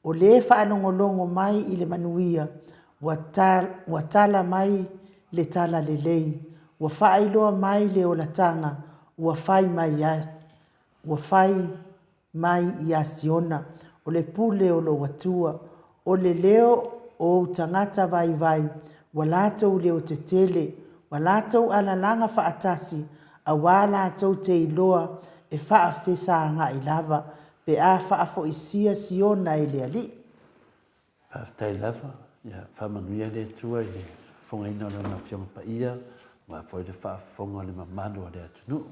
o le faalogologo mai i le manuia, ua ta, ua tala mai le talalelei, ua faailoa mai le olataga, ua fai mai a, ua fai mai iā Siona, o le pule o lou Atua, o le leo o ou tagata vaivai, ua latou leo tetele, ua latou alalaga faatasi, auā latou te iloa e faafesagai lava, pe a faafoisia Siona e le Alii. Faafetai lava. Ia faamanuia le Atua i le fofogaina o Lana Afioga Paia, aua foi le faafofoga a le mamalu o le atunuu.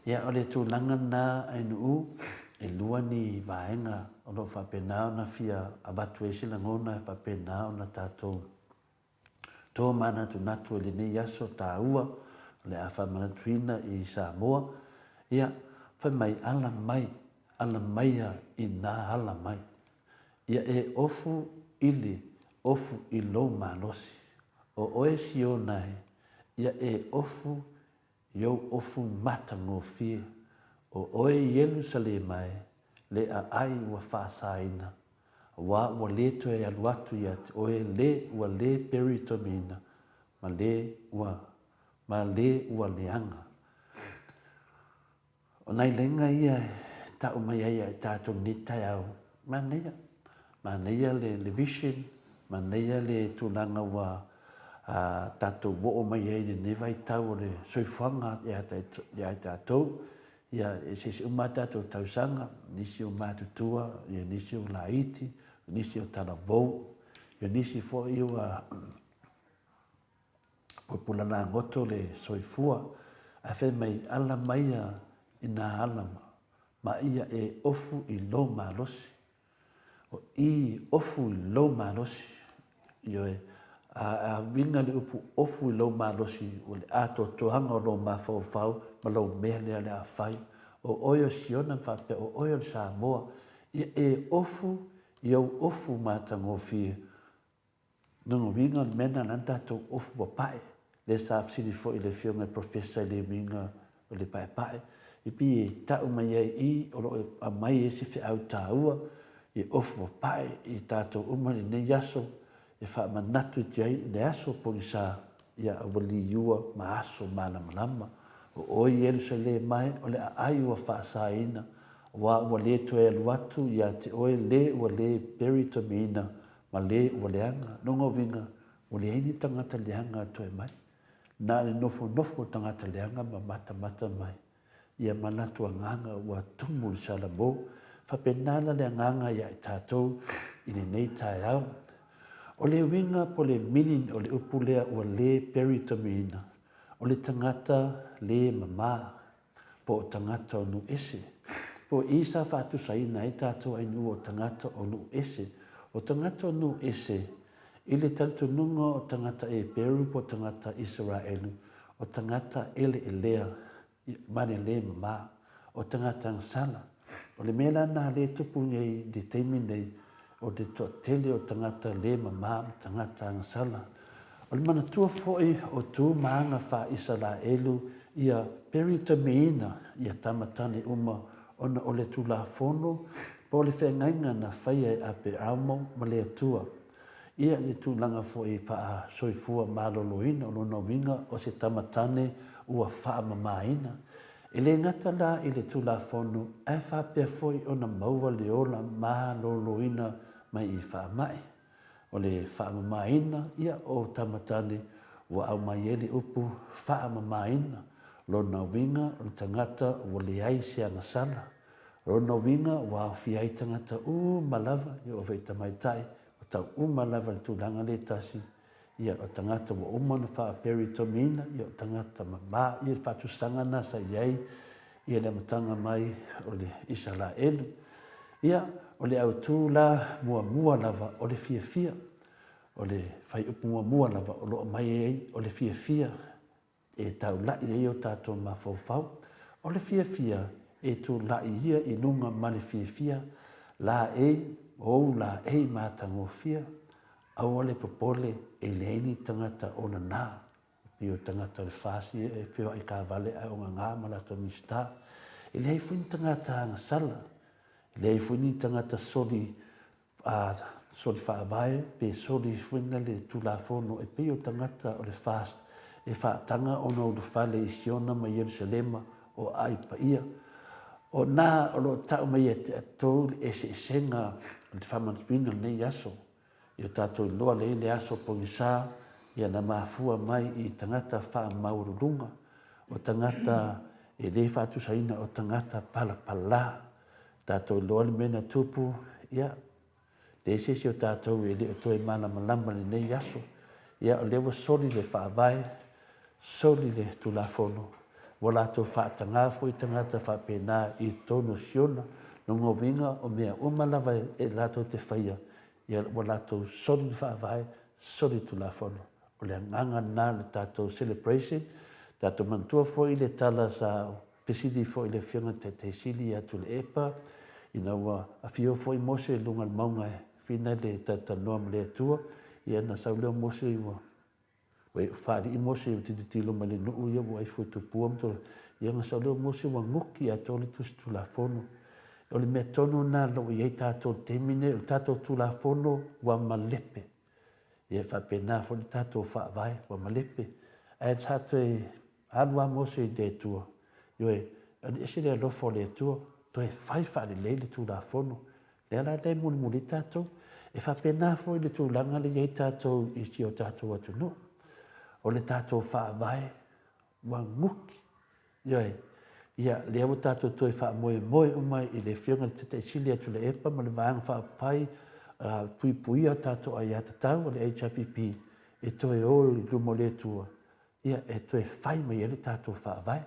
Ia, o le tulaga lena Ainuu, e lua ni vaega o lo o faapena ona fia avatu ai se lagona e faapena ona tatou tomanatunatu i lenei aso taua o le a faamanatuina i Samoa. Ia, fai mai, ala mai, ala maia inā ala mai. Ia e ofu i le ofu i lou malosi. O oe Siona e, ia e ofu i ou ofu matagofie. O oe Ierusalema e, le aai ua faasaina, auā ua le toe alu atu ia te oe le ua le peritomeina ma le ua ma le ua leaga. O nai laina ia e tau mai ai ia i tatou i lenei taeao, manaia, manaia le vision, manaia le tulaga ua tatou oo mai ai i lenei vaitau o le soifuaga ia i tatou. Ia, e eseese uma lava tatou tausaga, nisi o matutua, ia nisi o laiti, nisi o talavou, ia nisi foi ua pupula lagoto le soifua. Ae fai mai, ala maia i nā ala ma ia e ofu i lou malosi. O i ofu i lou malosi. Ioe, a uiga le upu ofu i lou malosi, o le atoatoaga o lou mafaufau ma lou mea lea o le a fai. O oe o Siona ma faapea o oe o le Samoa, ia e ofu i ou ofu matagofie. Lona uiga o le mea lena la na tatou ofu papae, lea sa fesili foi le afioga i le Professor i le uiga o le paepae, e pei e tau mai ai i i o lo o aumai ai se feau taua e ofu papae i tatou uma i lenei aso e faamanatu iti ai le aso pogisa ia ua liua ma aso malamalama. O oe Ierusalema e, o le aai ua faasaina, aua ua le toe alu atu ia te oe le ua le peritomiina ma le ua leaga. Lona uiga, ua leai ni tagata leaga e toe mai. Na o le nofonofo o tagata leaga ma matamata mai ia manatu agaga ua tumu i le salamo. Faapena la le agaga ia i tatou i lenei taeao. O le uiga po o le meaning o le upu lea ua le peritomiina, o le tagata le mama. po o tagata o nuu ese. Po o i sa faatusaina ai tatou ainuu o tagata o nuu ese. O tagata o nuu ese, i le talitonuga o tagata Eperu po o tagata Isaraelu, o tagata eleelea, ma le le mama, o tagata agasala. O le mea la na le tupu nei i le taimi nei, o le toatele o tagata le mama ma tagata agasala. O le manatua foi o tu ma aga faa-Isaraelu ia peritameina ia tama tane uma ona o le Tulafono po o le feagaiga na faia e Aperamo ma le Atua. Ia le tulaga foi faa-soifua maloloina o lona uiga o se tama tane ua faamamaina. E le gata la i le Tulafono ae faapea foi ona maua le ola maloloina mai i faamai. O le faamamaina, ia, o tamatane ua aumai ai le upu faamamaina. Lona uiga o le tagata ua leai se agasala. Lona uiga ua aofia ai tagata uma lava, e oo foi i tamaitai, ua tau uma lava i le tulaga lea e tasi, ia, o tagata ua uma ona faa-peritomiina, ia, o tagata mama, ia, le faatusaga lena sa i ai ia le amataga mai o le Isaraelu. Ia, o le autu la muamua lava o le fiafia, o le faiupu muamua lava o lo o aumai ai o le fiafia e taulai ai o tatou mafaufau. O le fiafia e tulai ia i luga ma le fiafia, laei, ou laei matagofie, aua le popole e leai ni tagata o lana. E pei o tagata o le FAST ia e feoai taavale ae ogaga ma latou Minisita. E leai foi ni tagata agasala, e leai foi ni tagata soli, soli faavae pe soli foi na le Tulafono e pei o tagata o le FAST e faataga ona ulufale i Siona ma Ierusalema o aai paia. O na o lo o tau mai ia te outou le eseesega o le faamanatuina o lenei aso. I o tatou iloa lea i le aso pogisa, ia na mafua mai i tagata faamaualuluga, o tagata e le faatusaina, o tagata palapala. Tatou iloa le mea na tupu, ia, leai se isi o tatou e le o toe malamalama i lenei aso. Ia, o lea ua soli le Faavae, soli le Tulafono, ua latou faataga foi tagata faapena i totonu o Siona, lona uiga o mea uma lava e latou te faia, ia ua latou soli le Faavae, soli le Tulafono. O le agaga lena o le tatou celebration. Tatou manatua foi le tala sa fesili foi le Afioga i le Taitai Sili ia Tuilaepa, ina ua afio foi Mose i luga o le mauga e fina le talatalanoa ma le Atua, ia ona sau lea o Mose ua Ua iu faalii Mose ua tilotilo mai le nuu ia ua ifo i tupua ma tulaga, ia ona sau lea o Mose ua guti atoa le Tusi Tulafono. O le mea tonu lena o lo o i ai tatou i le taimi lenei, o le tatou Tulafono ua malepe. Ia e faapena foi le tatou Faavae ua malepe. Ae sa toe alu lava Mose i le Atua, ioe, e ese le alofa o le Atua, toe fai faalelei le Tulafono. Lea la e mulimuli ai tatou. E faapena foi le tulaga lea e i ai tatou i si o tatou atunuu. O le tatou Faavae ua guki. Ioe. Ia, lea ua tatou toe faamoemoe uma i le Afioga i le Taitai Sili ia Tuilaepa ma le Vaega Faaupufai Puipuia o tatou Aiatatau o le HRPP e toe o i luma o le Atua, ia, e toe fai mai ai le tatou Faavae.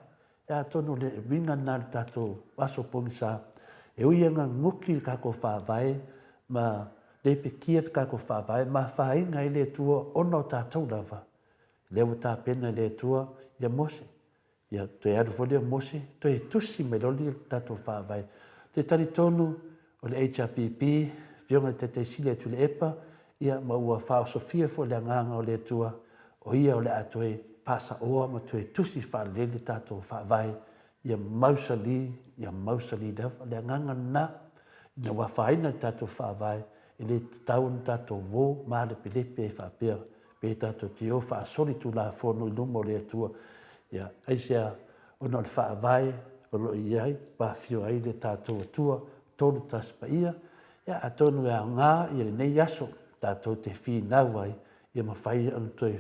Ia, atonu o le uiga lena o le tatou aso pogisa, e ui ina guki le tatou Faavae ma lepetia le tatou Faavae ma afaina ai le Atua ona o tatou lava, lea ua tapena e le Atua ia Mose. Ia, toe alu foi lea o Mose, toe tusi mai loa le tatou Faavae. Ou te talitonu o le HRPP, Afioga i le Taitai Sili ia Tuilaepa, ia, ma ua faaosofia foi le Agaga o le Atua, o Ia o le a toe faasaoa ma toe tusi faalelei le tatou Faavae, ia mausali, ia mausali lava. O le agaga lena, ina ua afaina le tatou Faavae, e le tatau ona tatou uo malepelepe ai faapea, pe tatou te o faasolitulafono i luma o le Atua. Ia, aisea? Ona o le Faavae o lo o i ai, ua afio ai le tatou Atua Tolu Tasi Paia. Ia, atonu e aoga ia lenei aso tatou te finau ai, ia mafai ona toe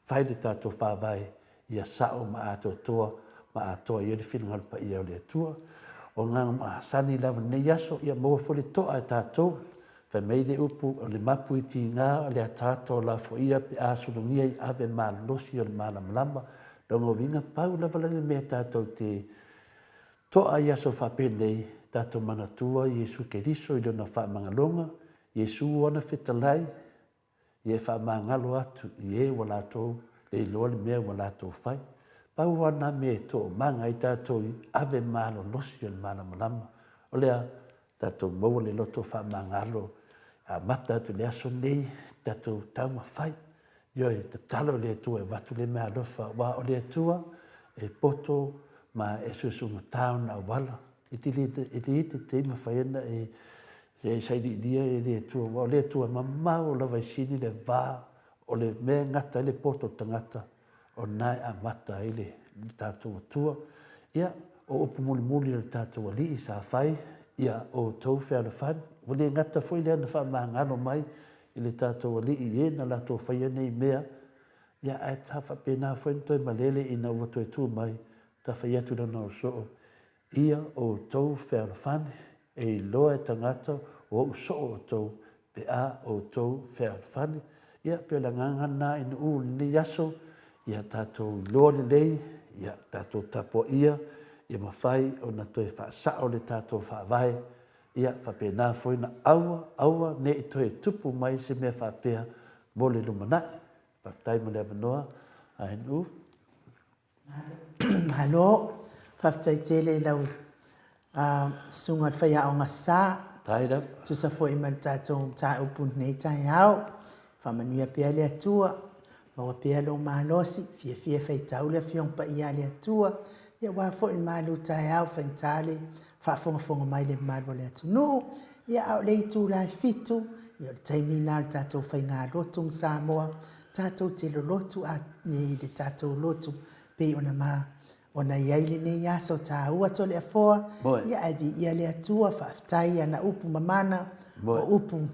fai le tatou Faavae ia sao ma atoatoa ma atoa i ai le finagalo paia o le Atua. O agaga masani lava i lenei aso, ia maua foi le to'a e tatou. Fai mai le upu, o le mapu i tiga, o le ataata o lafoia pe a sulugia i ave malolosi o le malamalama. Lona uiga, pau lava la le mea tatou te to'a i aso faapenei, tatou manatua Iesu Keriso i Lona faamagaloga, Iesu ana fetalai, Ia e faamagalo atu i e ua latou le iloa le mea ua latou fai. Pau lava lena mea e toomaga ai tatou i ave malolosi o le malamalama. O lea, tatou maua le loto faamagalo e amata atu i le aso lenei, tatou taumafai. Ioe, tatalo i le Atua e avatu lea meaalofa, aua o le Atua e poto ma e suesuegata ona auala. E te le te mafai ona e e sailiilia e le Atua, aua o le Atua e mamao lava i sini le va o le mea e gata ai le poto o le tagata, o lena e amata ai le tatou Atua. Ia, o upu mulimuli a le tatou Alii sa fai, ia outou fealofani. Ua le gata foi lea na faamagalo mai i le tatou Alii i e na latou faia nei mea, ia ae sa faapena foi ona toe malele ina ua toe tu mai, ta fai atu i lona soo, Ia outou fealofani, e iloa e tagata o ou soo outou pe a outou fealofani. Ia, pei o le agaga lena i Nu'u i lenei aso, ia tatou iloa lelei, ia tatou tapuaia, ia mafai ona toe faasao le tatou Faavae, ia faapena foi ona aua, aua ne i toe tupu mai se mea faapea mo le lumanai. Faafetai mo le avanoa, ANU. Malo, faafetai tele i lau susuga i le faiaoga sa. Faafetai lava. Tusa foi ma le tatou mataupu i lenei taeao. Faamanuia pea le Atua, maua pea lou malosi, fiafia e faitau le Afioga Paia a le Atua, ia aua foi le malu taeao faigata le faafogafoga mai le mamalu o le atunuu. Ia a o le itula e 7, ia o le taimi lena o le tatou faigalotu ma Samoa, tatou te lolotu a i le tatou lotu pei ona ma ona i ai lenei aso taua Toleafoa. Ia ae viia le Atua, faafetai i ana upu mamana, o upu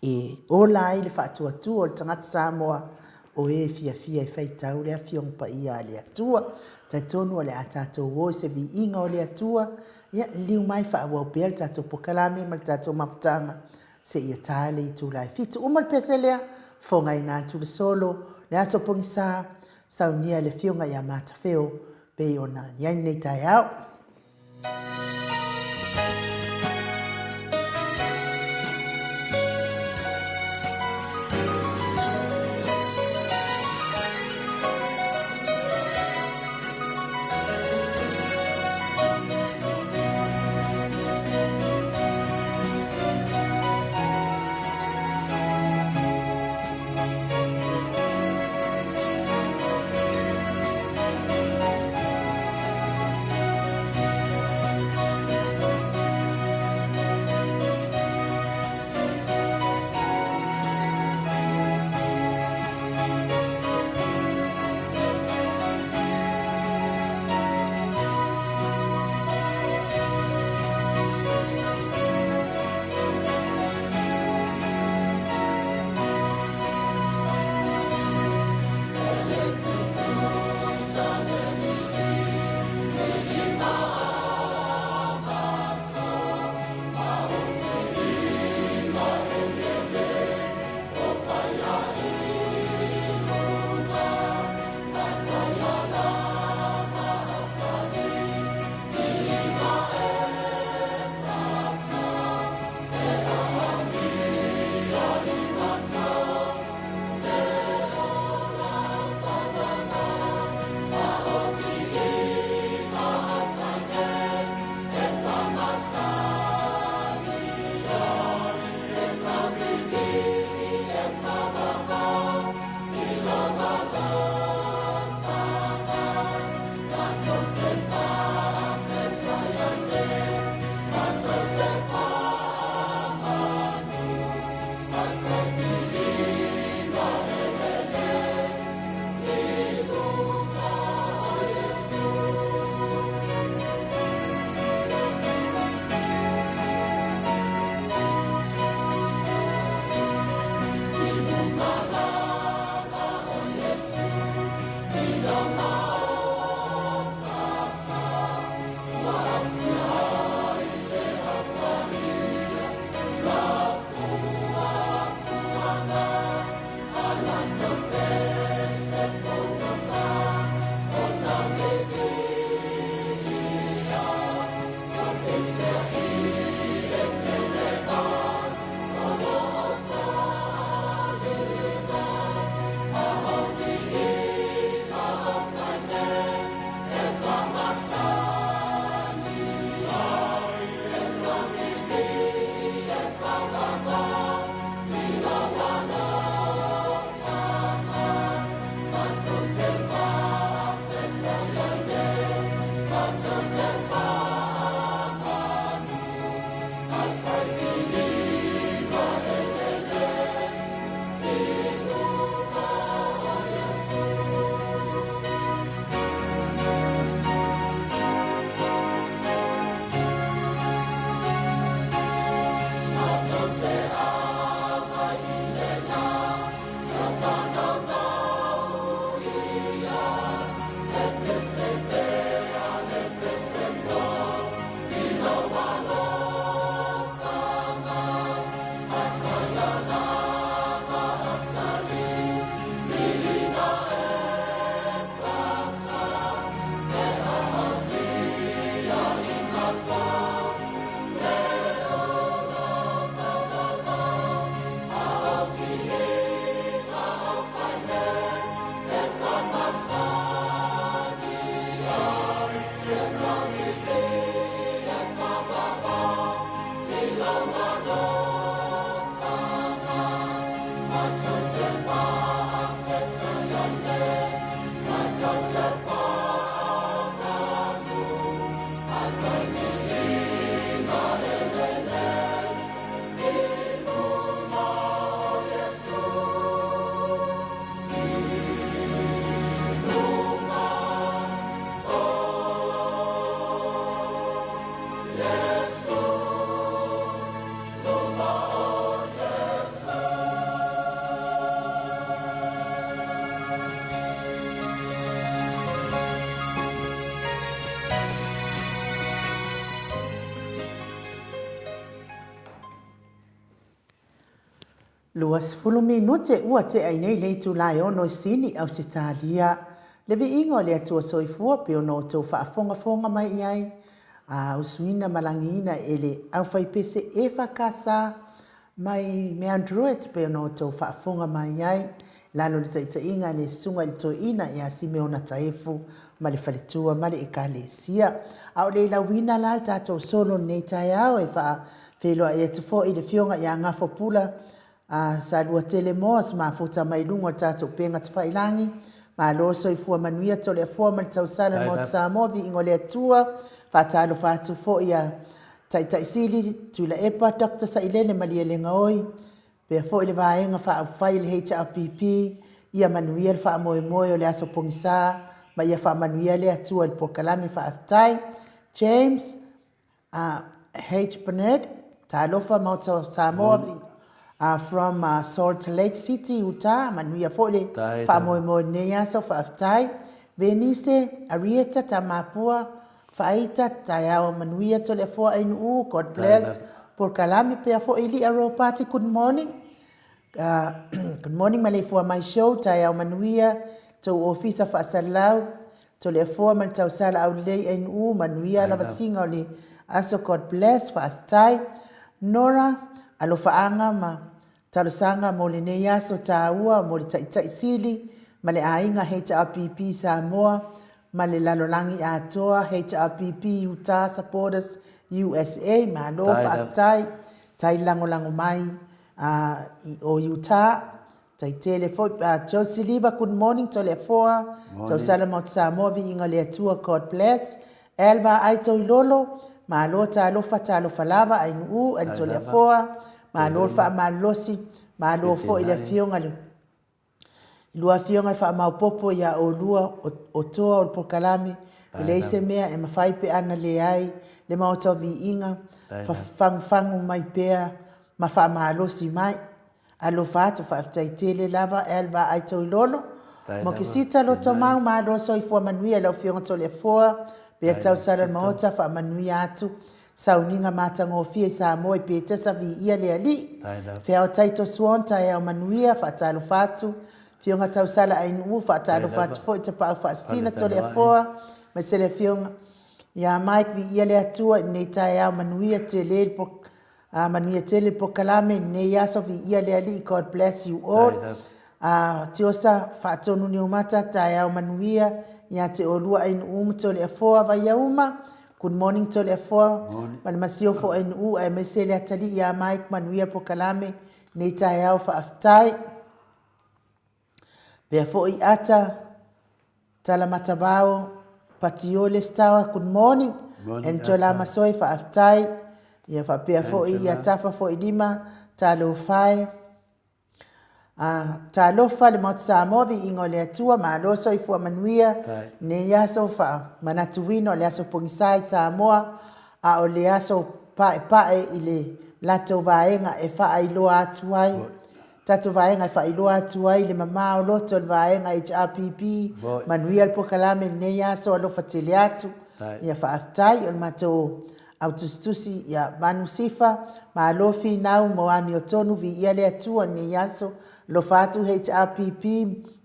e ola ai le faatuatua o le tagata Samoa o e fiafia e faitau le Afioga Paia a le Atua. Talitonu o le a tatou o i se viiga o le Atua, ia liliu mai faaauau pea le tatou polokalame ma le tatou mafutaga seia ta le itula e 7. Uma le pese lea, fofogaina atu le solo, le aso pogisa, saunia e le Afioga ia Matafeo pei ona i ai lenei taeao. 20 minute ua tea i nei le itula e ono i Sini, Ausetalia. Le viiga o le Atua Soifua pei ona outou faafogafoga mai i ai, a usuina ma lagiina e le aufaipese EFKS mai Mount Druitt pei ona outou faafofoga mai ai, i lalo o le taitaiga a le Susuga i le Toeaina ia Simeona Taefu ma le faletua ma le Ekalesia. A o le i lauina la le tatou solo i lenei taeao, e faafeiloai atu foi i le Afioga ia Gafo Pula Saluatele Moa mafuta mai luga o le tatou upega tafailagi. Malo le soifua manuia Toleafoa ma le tausala i le Maota Samoa, viiga o le Atua. Faatalofa atu foi ia Taitai Sili Tuilaepa Dr. Sailele Malielegaoi, faapea foi le Vaega Faaupufai a le HRPP, ia manuia le faamoemoe o le aso pogisa ma ia faamanuia le Atua i le polokalame. Faafetai. James H. Bernard, talofa Maota o Samoa from Salt Lake City, Utah, manuia foi le faamoemoe i lenei aso. Faafetai. Venice Arieta Tamapua Faaita, taeao manuia Toleafoa Ainuu, God bless polokalame pea foi Lia Ropati, good morning. Good morning maleifua mai show, taeao manuia tou ofisa faasalalau Toleafoa ma le tausala aulelei Ainuu, manuia lavasiga o le aso, God bless. Faafetai. Nora, alofaaga ma Talosaga mo lenei aso taua mo le Taitai Sili ma le aiga HRPP Samoa ma le lalolagi atoa HRPP Utah Supporters USA Malo faafetai tai lagolago mai i o Utah tai tele foi Josie Liva good morning Toleafoa Tausala Maota Samoa Viiga le Atua God bless El Vaai Toilolo, malo talofa talofa lava Ainuu and Toleafoa, malo le faamalolosi, malo foi i le afioga i le lua afioga le faamaopopo ia oulua o toa o le polokalame, e leai se mea e mafai pe ana leai le maota o viiga, fagufagu mai pea ma faamalosi mai. Alofa atu faafetai tele lava El Vaai Toilolo Mokisita Lotomau malo soifua manuia i lau afioga Toleafoa pea tausala le maota faamanuia atu sauniga matagofie i Samoa i Petesa viia le Alii Feao Taito Swan taeao manuia faatalofa atu afioga Tausala Ainuu faatalofa atu foi Tapaau Faasisina Toleafoa maise le afioga ia Mike viia le Atua i lenei taeao manuia tele le A manuia tele le polokalame i lenei aso viia le Alii God bless you all. A Tiosa Faatonu Niumata taeao manuia ia te oulua Ainuu ma Toleafoa Vaiauma Good morning Toleafoa ma le Masiofo Ainuu aemaise le atalii ia Mike manuia le polokalame nei taeao faafetai. Pea foi Ata Talamatavao Patiole Stower good morning and Jola Masoe faafetai ia faapea foi ia Tafa foi Lima talofa e Talofa le Maota Samoa viiga o le Atua malo soifua manuia nei aso faamanatuina o le aso pogisa i Samoa a o le aso paepae i le latou vaega e faailoa atu ai tatou vaega e faailoa atu ai le mamā o loto o le vaega HRPP, manuia le polokalame i lenei aso, alofa tele atu. Ia faafetai o le matou au tusitusi ia Manu Sifa, malo finau mo amiotonu, viia le Atua i lenei aso, alofa atu HRPP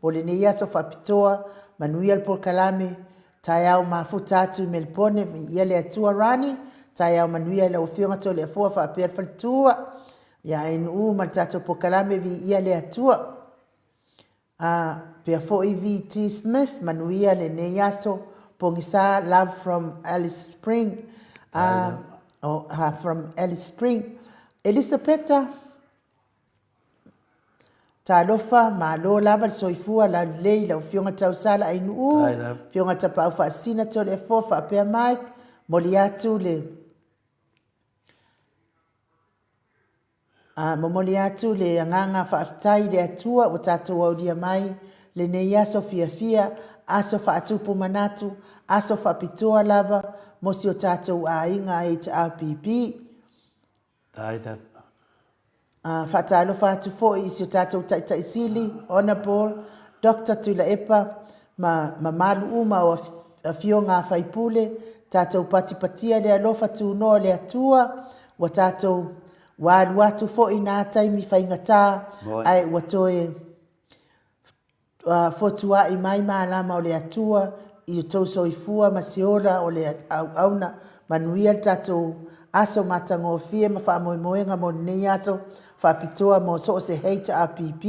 mo lenei aso faapitoa, manuia le polokalame, taeao mafuta atu i Melipone, viia le Atua Rani, taeao manuia i lau Afioga Toleafoa faapea le faletua. Ia NU ma le tatou polokalame Viia le Atua. A pea foi VT Smith manuia lenei aso pogisa love from Alice Spring. A oh, from Alice Spring. Elisapeta Talofa, malo lava le soifua laulelei i lau Afioga Tausala Ainuu, Afioga Tapaau Faasisina Toleafoa faapea Mike, moli atu le A momoli atu le agaga faafetai i le Atua ua tatou aulia mai lenei aso fiafia, aso faatupu manatu, aso faapitoa lava mo si o tatou aiga HRPP. A faatalofa atu foi i si o tatou Taitai Sili, Honourable Doctor Tuilaepa ma mamalu uma o Afioga a Faipule, tatou patipatia le alofa tunoa o le Atua, ua tatou. Ua alu atu foi nā taimi faigata, ae ua toe fotuaʻi mai malama o le Atua i outou soifua ma se ola o le auauna. Manuia le tatou aso matagofie ma faamoemoega mo lenei aso faapitoa mo so o se HRPP.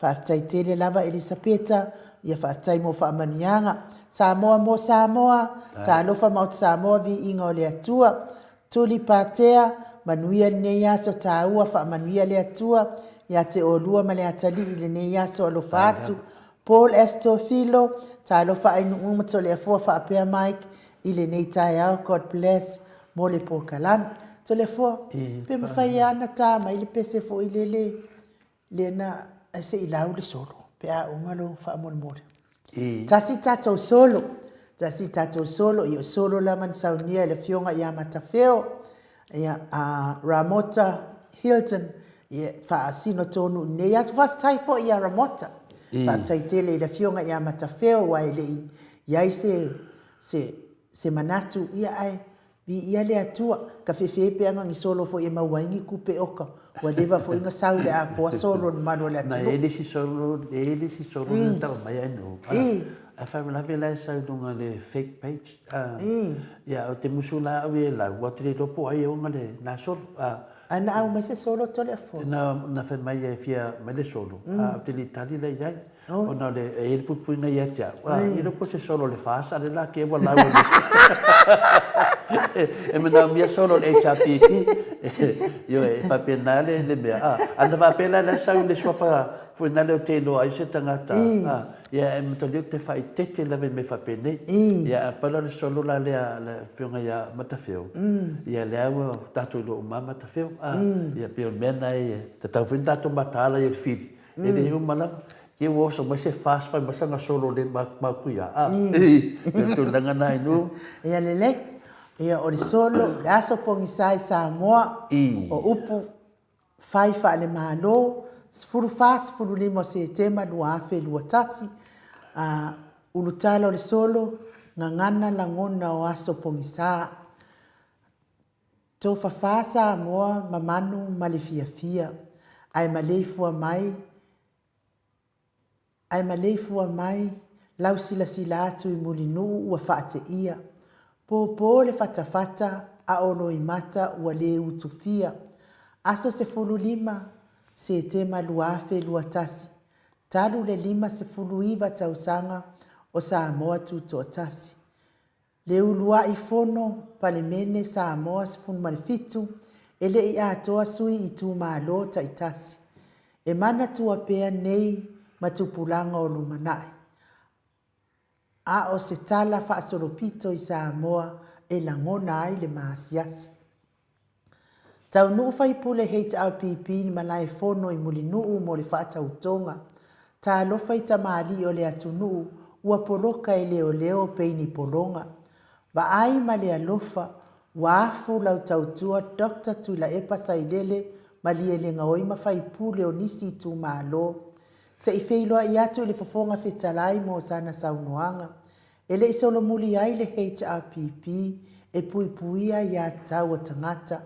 Faafetai tele lava Elisapeta, ia faafetai mo faamanuiaga. Samoa mo Samoa, Talofa Maota Samoa, Viiga o le Atua. Tuli Patea, manuia lenei aso taua, faamanuia le Atua ia te oulua ma le atalii i lenei aso, alofa atu. Paul S. Tofilo, talofa Ainuu ma Toleafoa faapea Mike i lenei taeao, God bless mo le polokalame. Toleafoa, pe mafai lava ona ta mai le pese foi lele lea na se i lau le solo pe a uma lou faamolemole. Tasi tatou solo, tasi tatou solo, ia o solo lava na saunia e le Afioga ia Matafeo, ia a Ramota Hilton, ia faasino tonu i lenei aso. Faafetai foi ia Ramota. Faafetai tele i le Afioga ia Matafeo aua e le i i ai se se se manatu, ia ae Viia le Atua, ka fefe pe ana ni solo foi e maua ai ni tupe oka, ua leva foi na sau le atoa solo i le mamalu o le atunuu. Na e i ai le isi solo, e i ai le isi solo lea na tau mai ai no. Ae faalavelave la e sau i luga o le fake page. Ia ou te musu la au ia i lau, aua ou te le iloa po o ai e ona le na solo. Ae na aumai se solo Toleafoa? Na fai mai e fia aumai le solo, ae ou te le i tali la i ai. Ona o le, e i ai le puipuiga ia te au, a, e le o po se solo o le FAST, a o lea la kea ua lau e le, e manaomia solo o le HRPP. Ioe, e faapena le, le mea. A, a na faapea la, la e sau i le suafa foi nale ou te iloa ai se tagata, a, ia e matalia ou te faaeteete lava i mea faapenei. Ia, ae pau la o le solo la lea a le Afioga ia Matafeo, ia lea ua tatou iloa uma lava Matafeo, a, ia pei o le mea lena e tatau foi ona tatou mataala i le fili, E le uma lava. Ke ua oso mai se fast fai mai sana solo le matuia. A, i le tulaga na inu. Ia lelei. Ia o le solo, le aso pogisa i Samoa, o upu fai faale-Malo, 14, 15 o Setema 2021, a, ulutala o le solo, gagana lagona o aso pogisa. Tofafa Samoa ma manu ma le fiafia, ae maleifua mai, ae maleifua mai lau silasila atu i Mulinuu ua faateia. Pōpō le fatafata a o loimata ua le utufia. Aso 15 Setema 2021, talu le 59 tausaga o Samoa Tutoatasi. Le uluai fono Palemene Samoa 17 e le i atoa sui itumalo taitasi. E manatua pea nei ma tupulaga o lumanai. A o se tala faasolopito i Samoa e lagona ai le maasiasi. Taunuu Faipule HRPP ni malae fono i Mulinuu mo le faatautoga. Talofa i tamalii o le atunuu ua poloka e leoleo pei ni pologa. Vaai ma le alofa, ua afu lau tautua Doctor Tuilaepa Sailele Malielegaoi ma faipule o nisi itumalo. Se i feiloai atu i le Fofoga Fetalai mo sana saunoaga. E le i solomuli ai le HRPP e puipuia aiatatau a tagata,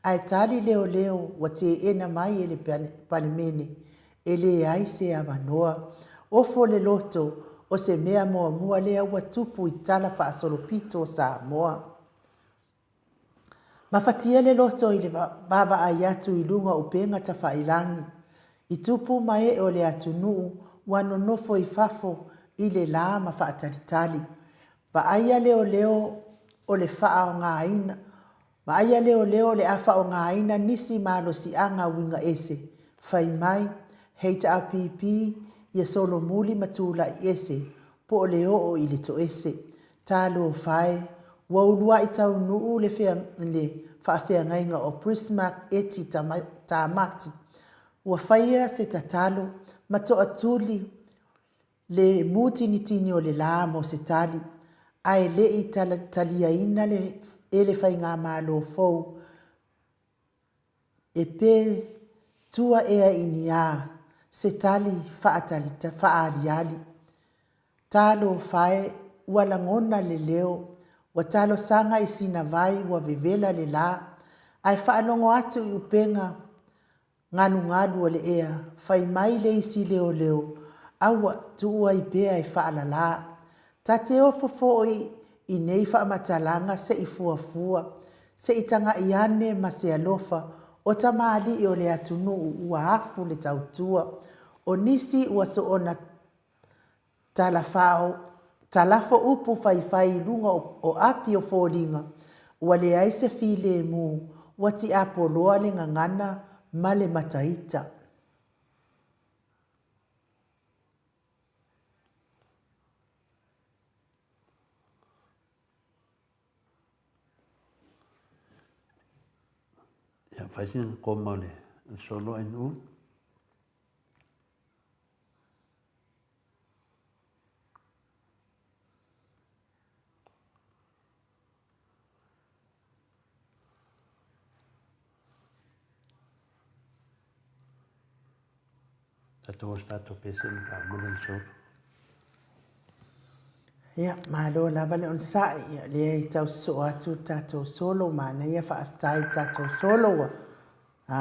ae tali leoleo ua teena mai e le Palemene, e leai se avanoa. Ofo le loto, o se mea muamua lea ua tupu i tala faasolopito o Samoa. Mafatia le loto i le vaavaai atu i luga o upega tafailagi, i tupu ma ee o le atunuu ua nonofo i fafo i le la ma faatalitali. Vaaia leoleo o le faaaogaina Vaaia leoleo o le a faaaogaina nisi malosiaga uiga ese, fai mai, HRPP, ia solomuli ma tulai ese, po o le oo i le toese. Talofa e, ua uluai taunuu le le faafeagaiga o Prismark Eti Tamati. Ua faia se tatalo ma toatuli le mutinitini o le la mo se tali, ae le i taliaina le e le faigamalo fou E pe tua ea i ni a se tali faaaliali. Talofa e, ua lagona le leo, ua talosaga i sina vai ua vevela le la. Ae faalogo atu i upega galugalu o le ea, fai mai le isi leoleo, Aua, tuu ai pea e faalala. Ta te ofo foi i nei faamatalaga se i fuafua, se i taga'i ane ma se alofa o tamalii o le atunuu ua afu le tautua. O nisi ua soona Talafao, talafo upu faifai i luga o api o foliga, ua leai se filemu, ua tiapoloa le gagana ma le mataita. Ia, fai sina koma o le solo ai nuu. Tatou o se tatou pese ma faamuli le solo. Ia, malo lava le onosai. Ia, lea e tau sosoo atu le tatou solo, manaia faafetai i le tatou solo ua a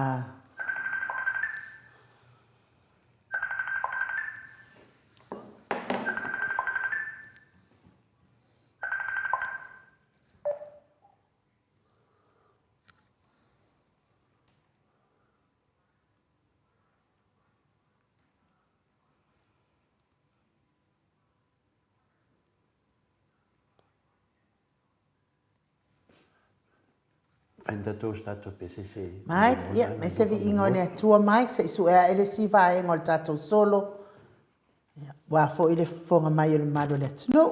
Mai, ia, mai se viiga o le Atua mai, se i sue ae le isi vaega o le tatou solo, ia, ua foi le fofoga mai o le mamalu o le atunuu.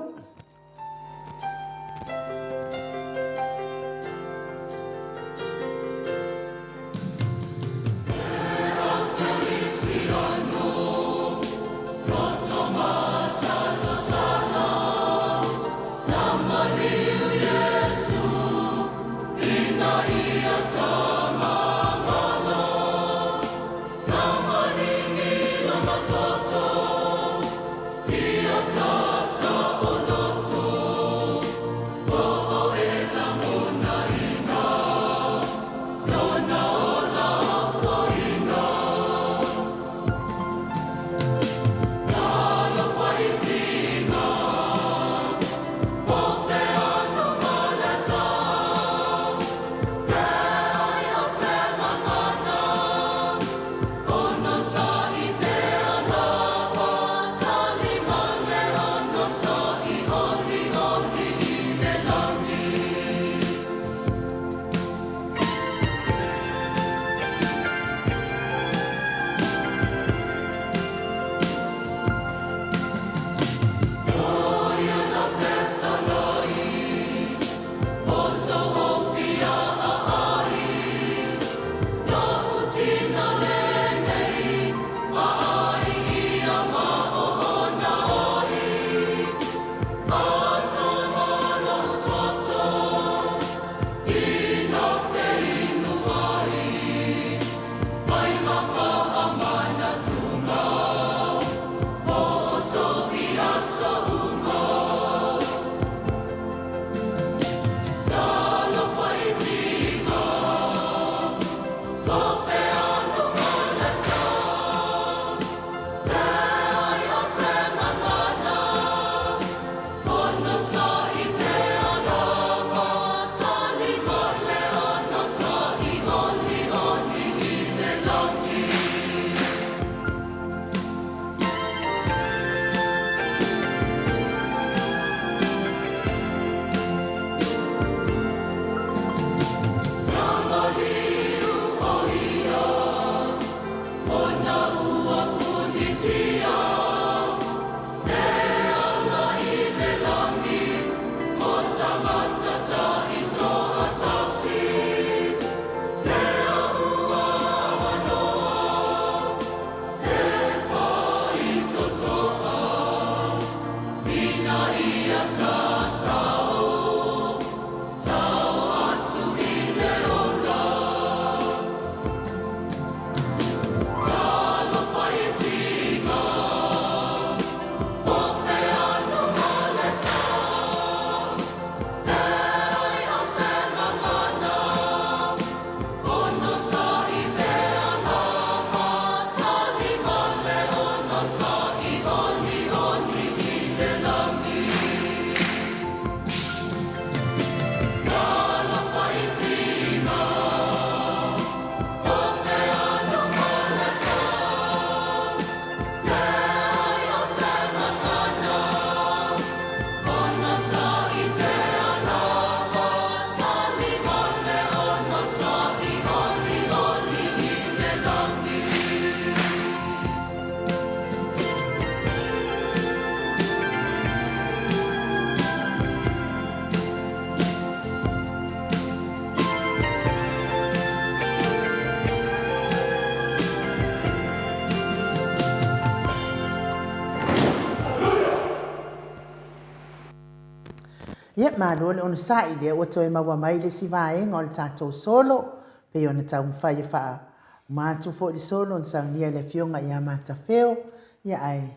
Ia, malo le onosai, lea ua toe maua mai le isi vaega o le tatou solo, pei ona taumafai e faauma atu foi le solo na saunia e le Afioga ia Matafeo, ia ae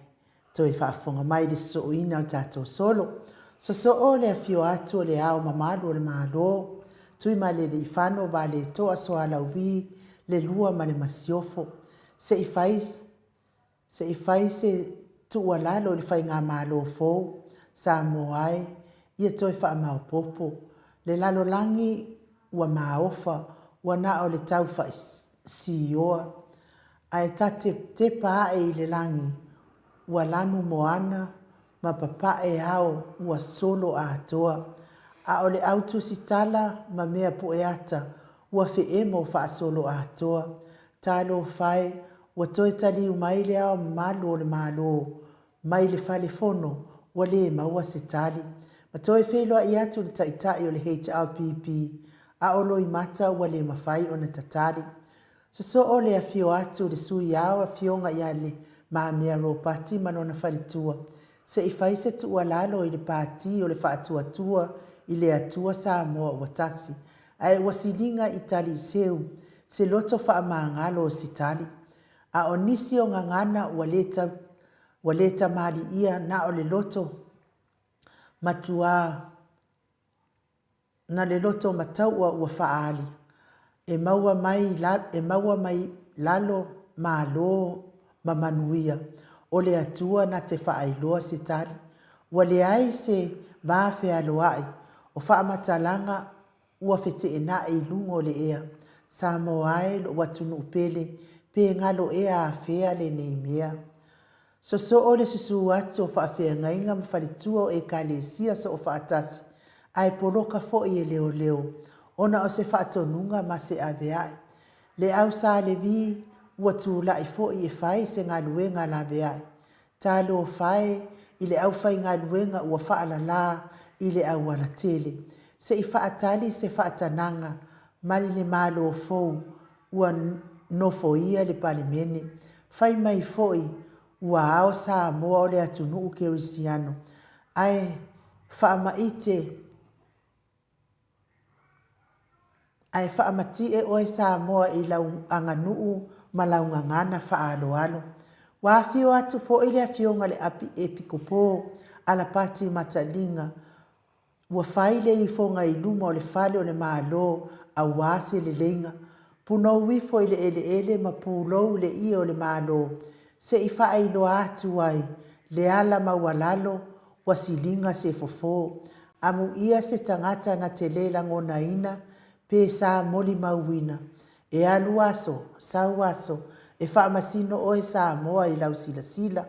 toe faafofoga mai i le sosooina o le tatou solo. Sosoo le afio atu o le Ao mamalu o le Malo, Tuimalealiifano Vaaletoa Sualauvi le Lua ma le Masiofo, se i fai Se i fai se tuualalo i le faigamalo fou, Samoa e, ia toe faamaopopo. Le lalolagi ua maofa, ua na o le tau faasioa. Ae ta te tepa ae i le lagi, ua lanu moana ma papae ao ua solo atoa. A o le au tusitala ma mea pueata ua feemo faasolo atoa. Talofa e, ua toe taliu mai le Ao Mamalu o le Malo mai le Fale Fono ua le maua se tali. Ma toe feiloai atu le Taitai o le HRPP, a o Loimata ua le mafai ona tatali. Sosoo le afio atu le Sui Ao Afioga ia Le Mamea Ropati ma lona faletua, se i fai se tuualalo i le Pati o le Faatuatua i le Atua Samoa ua Tasi, ae ua siliga i tali seu se loto faamagalo o si tali. A o nisi o gagana ua le ua le tamaliia na o le loto matuā na le loto mataua ua faaali e maua mai e maua mai lalo malo ma manuia o le Atua na te faailoa se tali. Ua leai se va fealoai o faamatalaga ua feteenai i luga o le ea. Samoa e lou atunuu pele, pe galo ea afea lenei mea. Sosoo le susu atu o faafeagaiga ma faletua o Ekalesia soofaatasi, ae poloka foi e leoleo, ona o se faatonuga ma se aveae. Le au Sa Levi ua tulai foi e fai se galuega laveai. Talofa e i le aufaigaluega ua faalala i le aualatele, se i faatali se faatanaga mai le Malo fou ua nofoia le Palemene. Fai mai foi ua ao Samoa o le atunuu kerisiano, ae faamaite Ae faamatie oe Samoa i lau aganuu ma lau gagana faaaloalo. Ua afio atu foi le Afioga i le Api Epikopo Alapati Mataliga, ua fai le ifoga i luma o le fale o le Malo aua se leleiga. Punou ifo i le eleele ma pulou i le ie o le Malo, se i faailoa atu ai le ala maualalo ua siliga se fofo. Amuia se tagata na te le lagonaina pe sa molimauina. E alu aso, sau aso, e faamasino oe Samoa i lau silasila.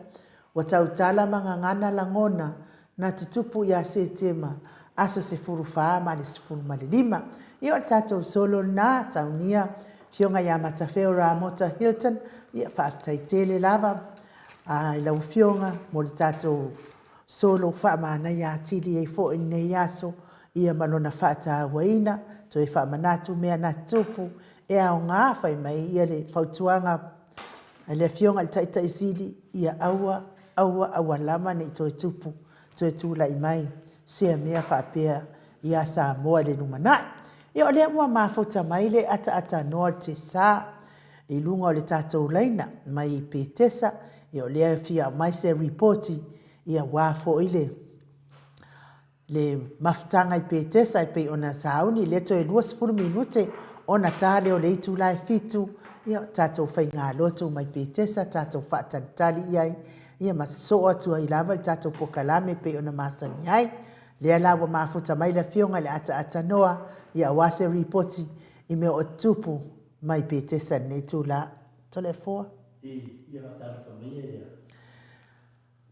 Ua tautala ma gagana lagona na tutupu ia Setema aso 14 ma le 15. Ia o le tatou solo lena, Taunia, Afioga ia Matafeo Ramota Hilton, ia faafetai tele lava i lau Afioga mo le tatou solo faamanaia atili ai foi lenei aso ia ma lona faatauaina, toe faamanatu mea na tutupu e aoga fai mai ia le fautuaga a le Afioga i le Taitai Sili, ia aua, aua, aua lava ne i toe tupu, toe tulai mai sea mea faapea ia Samoa i le lumanai. Ia o lea ua mafuta mai le ataaatanoa o le Tesa i luga o le tatou laina mai Petesa, ia o lea e fia aumai se ripoti ia aua foi le le mafutaga i Petesa e pei ona sauni, lea toe 20 minute ona ta lea o le itula e 7, ia tatou faigalotu mai Petesa tatou faatalitali i ai, ia ma sosoo atu ai lava le tatou pokalame e pei ona masani ai. Lea la ua mafuta mai le Afioga i le Ataatanoa, ia aua se ripoti i mea o tutupu mai Petesa i lenei itula. Toleafoa. Ia faatalofa maia ia.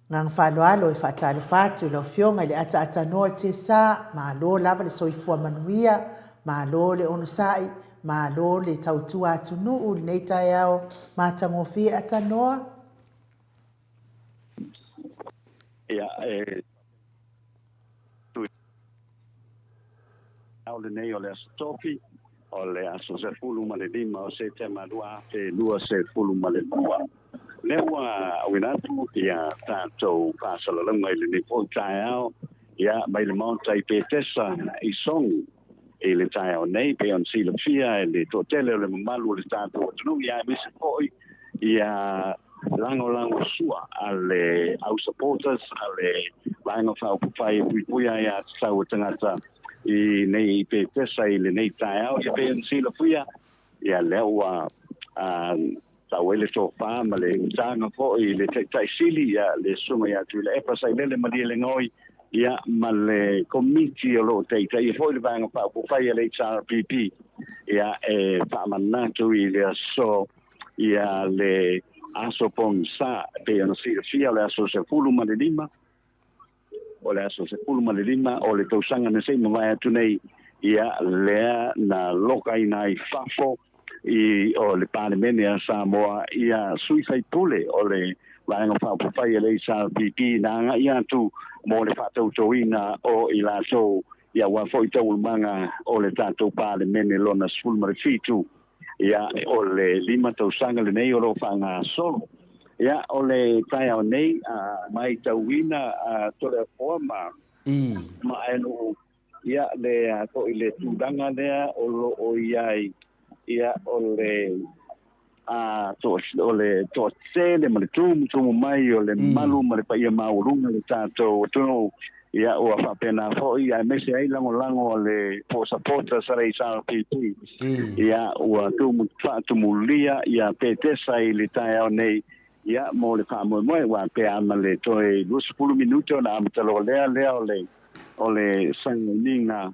Agaga faaaloalo e faatalofa atu i lau Afioga i le ataatanoa o le Tesa, malo lava le soifua manuia, malo le onosai, malo le tautua atunuu i lenei taeao matagofie atanoa. Ia, e Ao lenei o le Aso Tofi, o le aso 15 o Setema 2022. Lea ua auina atu ia tatou faasalalauga i lenei foi taeao Ia, mai le Maota i Petesa i Sogi i le taeao nei, pei ona silafia e le toatele o le mamalu o le tatou atunuu, ia aemaise foi ia lagolagosua a le au supporters a le Vaega Faaupufai e Puipuia Aia Tatau a Tagata i nei i Petesa i lenei taeao. Ia pei ona silafia, ia lea ua tau ai le tofa ma le utaga foi i le Taitai Sili, ia le Susuga ia Tuilaepa Sailele Malielegaoi, ia ma le Komiti o lo o taitaia foi le Vaega Faaupufai a le HRPP, ia e faamanatu i le aso, ia le aso pogisa, e pei ona silafia o le aso 15, o le aso 15 o le tausaga na se i mavae atu nei, ia lea na lokaina ai fafo i o le Palemene a Samoa ia sui faipule o le Vaega Faaupufai a le HRPP na agai atu mo le faatautoina o i latou ia aua foi taualumaga o le tatou Palemene lona 17. Ia, o le 5 tausaga lenei o lo o faagasolo. Ia, o le taeao nei, a maitauina a Toleafoa ma I. ma Aenuu, ia, le a foi le tulaga lea o lo o i ai, ia, o le a to, o le toatele ma le tumutumu mai o le mamalu ma le paia maualuga o le tatou atunuu. Ia, ua faapena foi, aemaise ai lagolago a le po supporters a le HRPP. Ia, ua tumu, faatumulia ia Petesa i le taeao nei, ia, mo le faamoemoe, aua pe a ma le toe 20 minute ona amata loa lea, lea o le, o le sauniga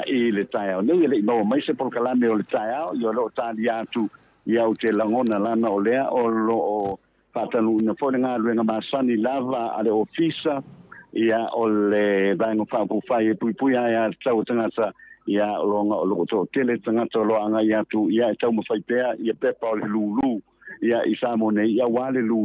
i le taeao nei. E le i maua mai se polokalame o le taeao, ia o lo o talia atu, ia ou te lagona lana o lea o lo o faatanuuina foi le galuega masani lava a le Ofisa, ia, o le Vaega Faaupufai e Puipuia Aia Tatau a Tagata, ia, o lo o toatele tagata o lo o agai atu, ia, e taumafai pea ia pepa o le lulu, ia, i Samoa nei, ia, aua le lulu.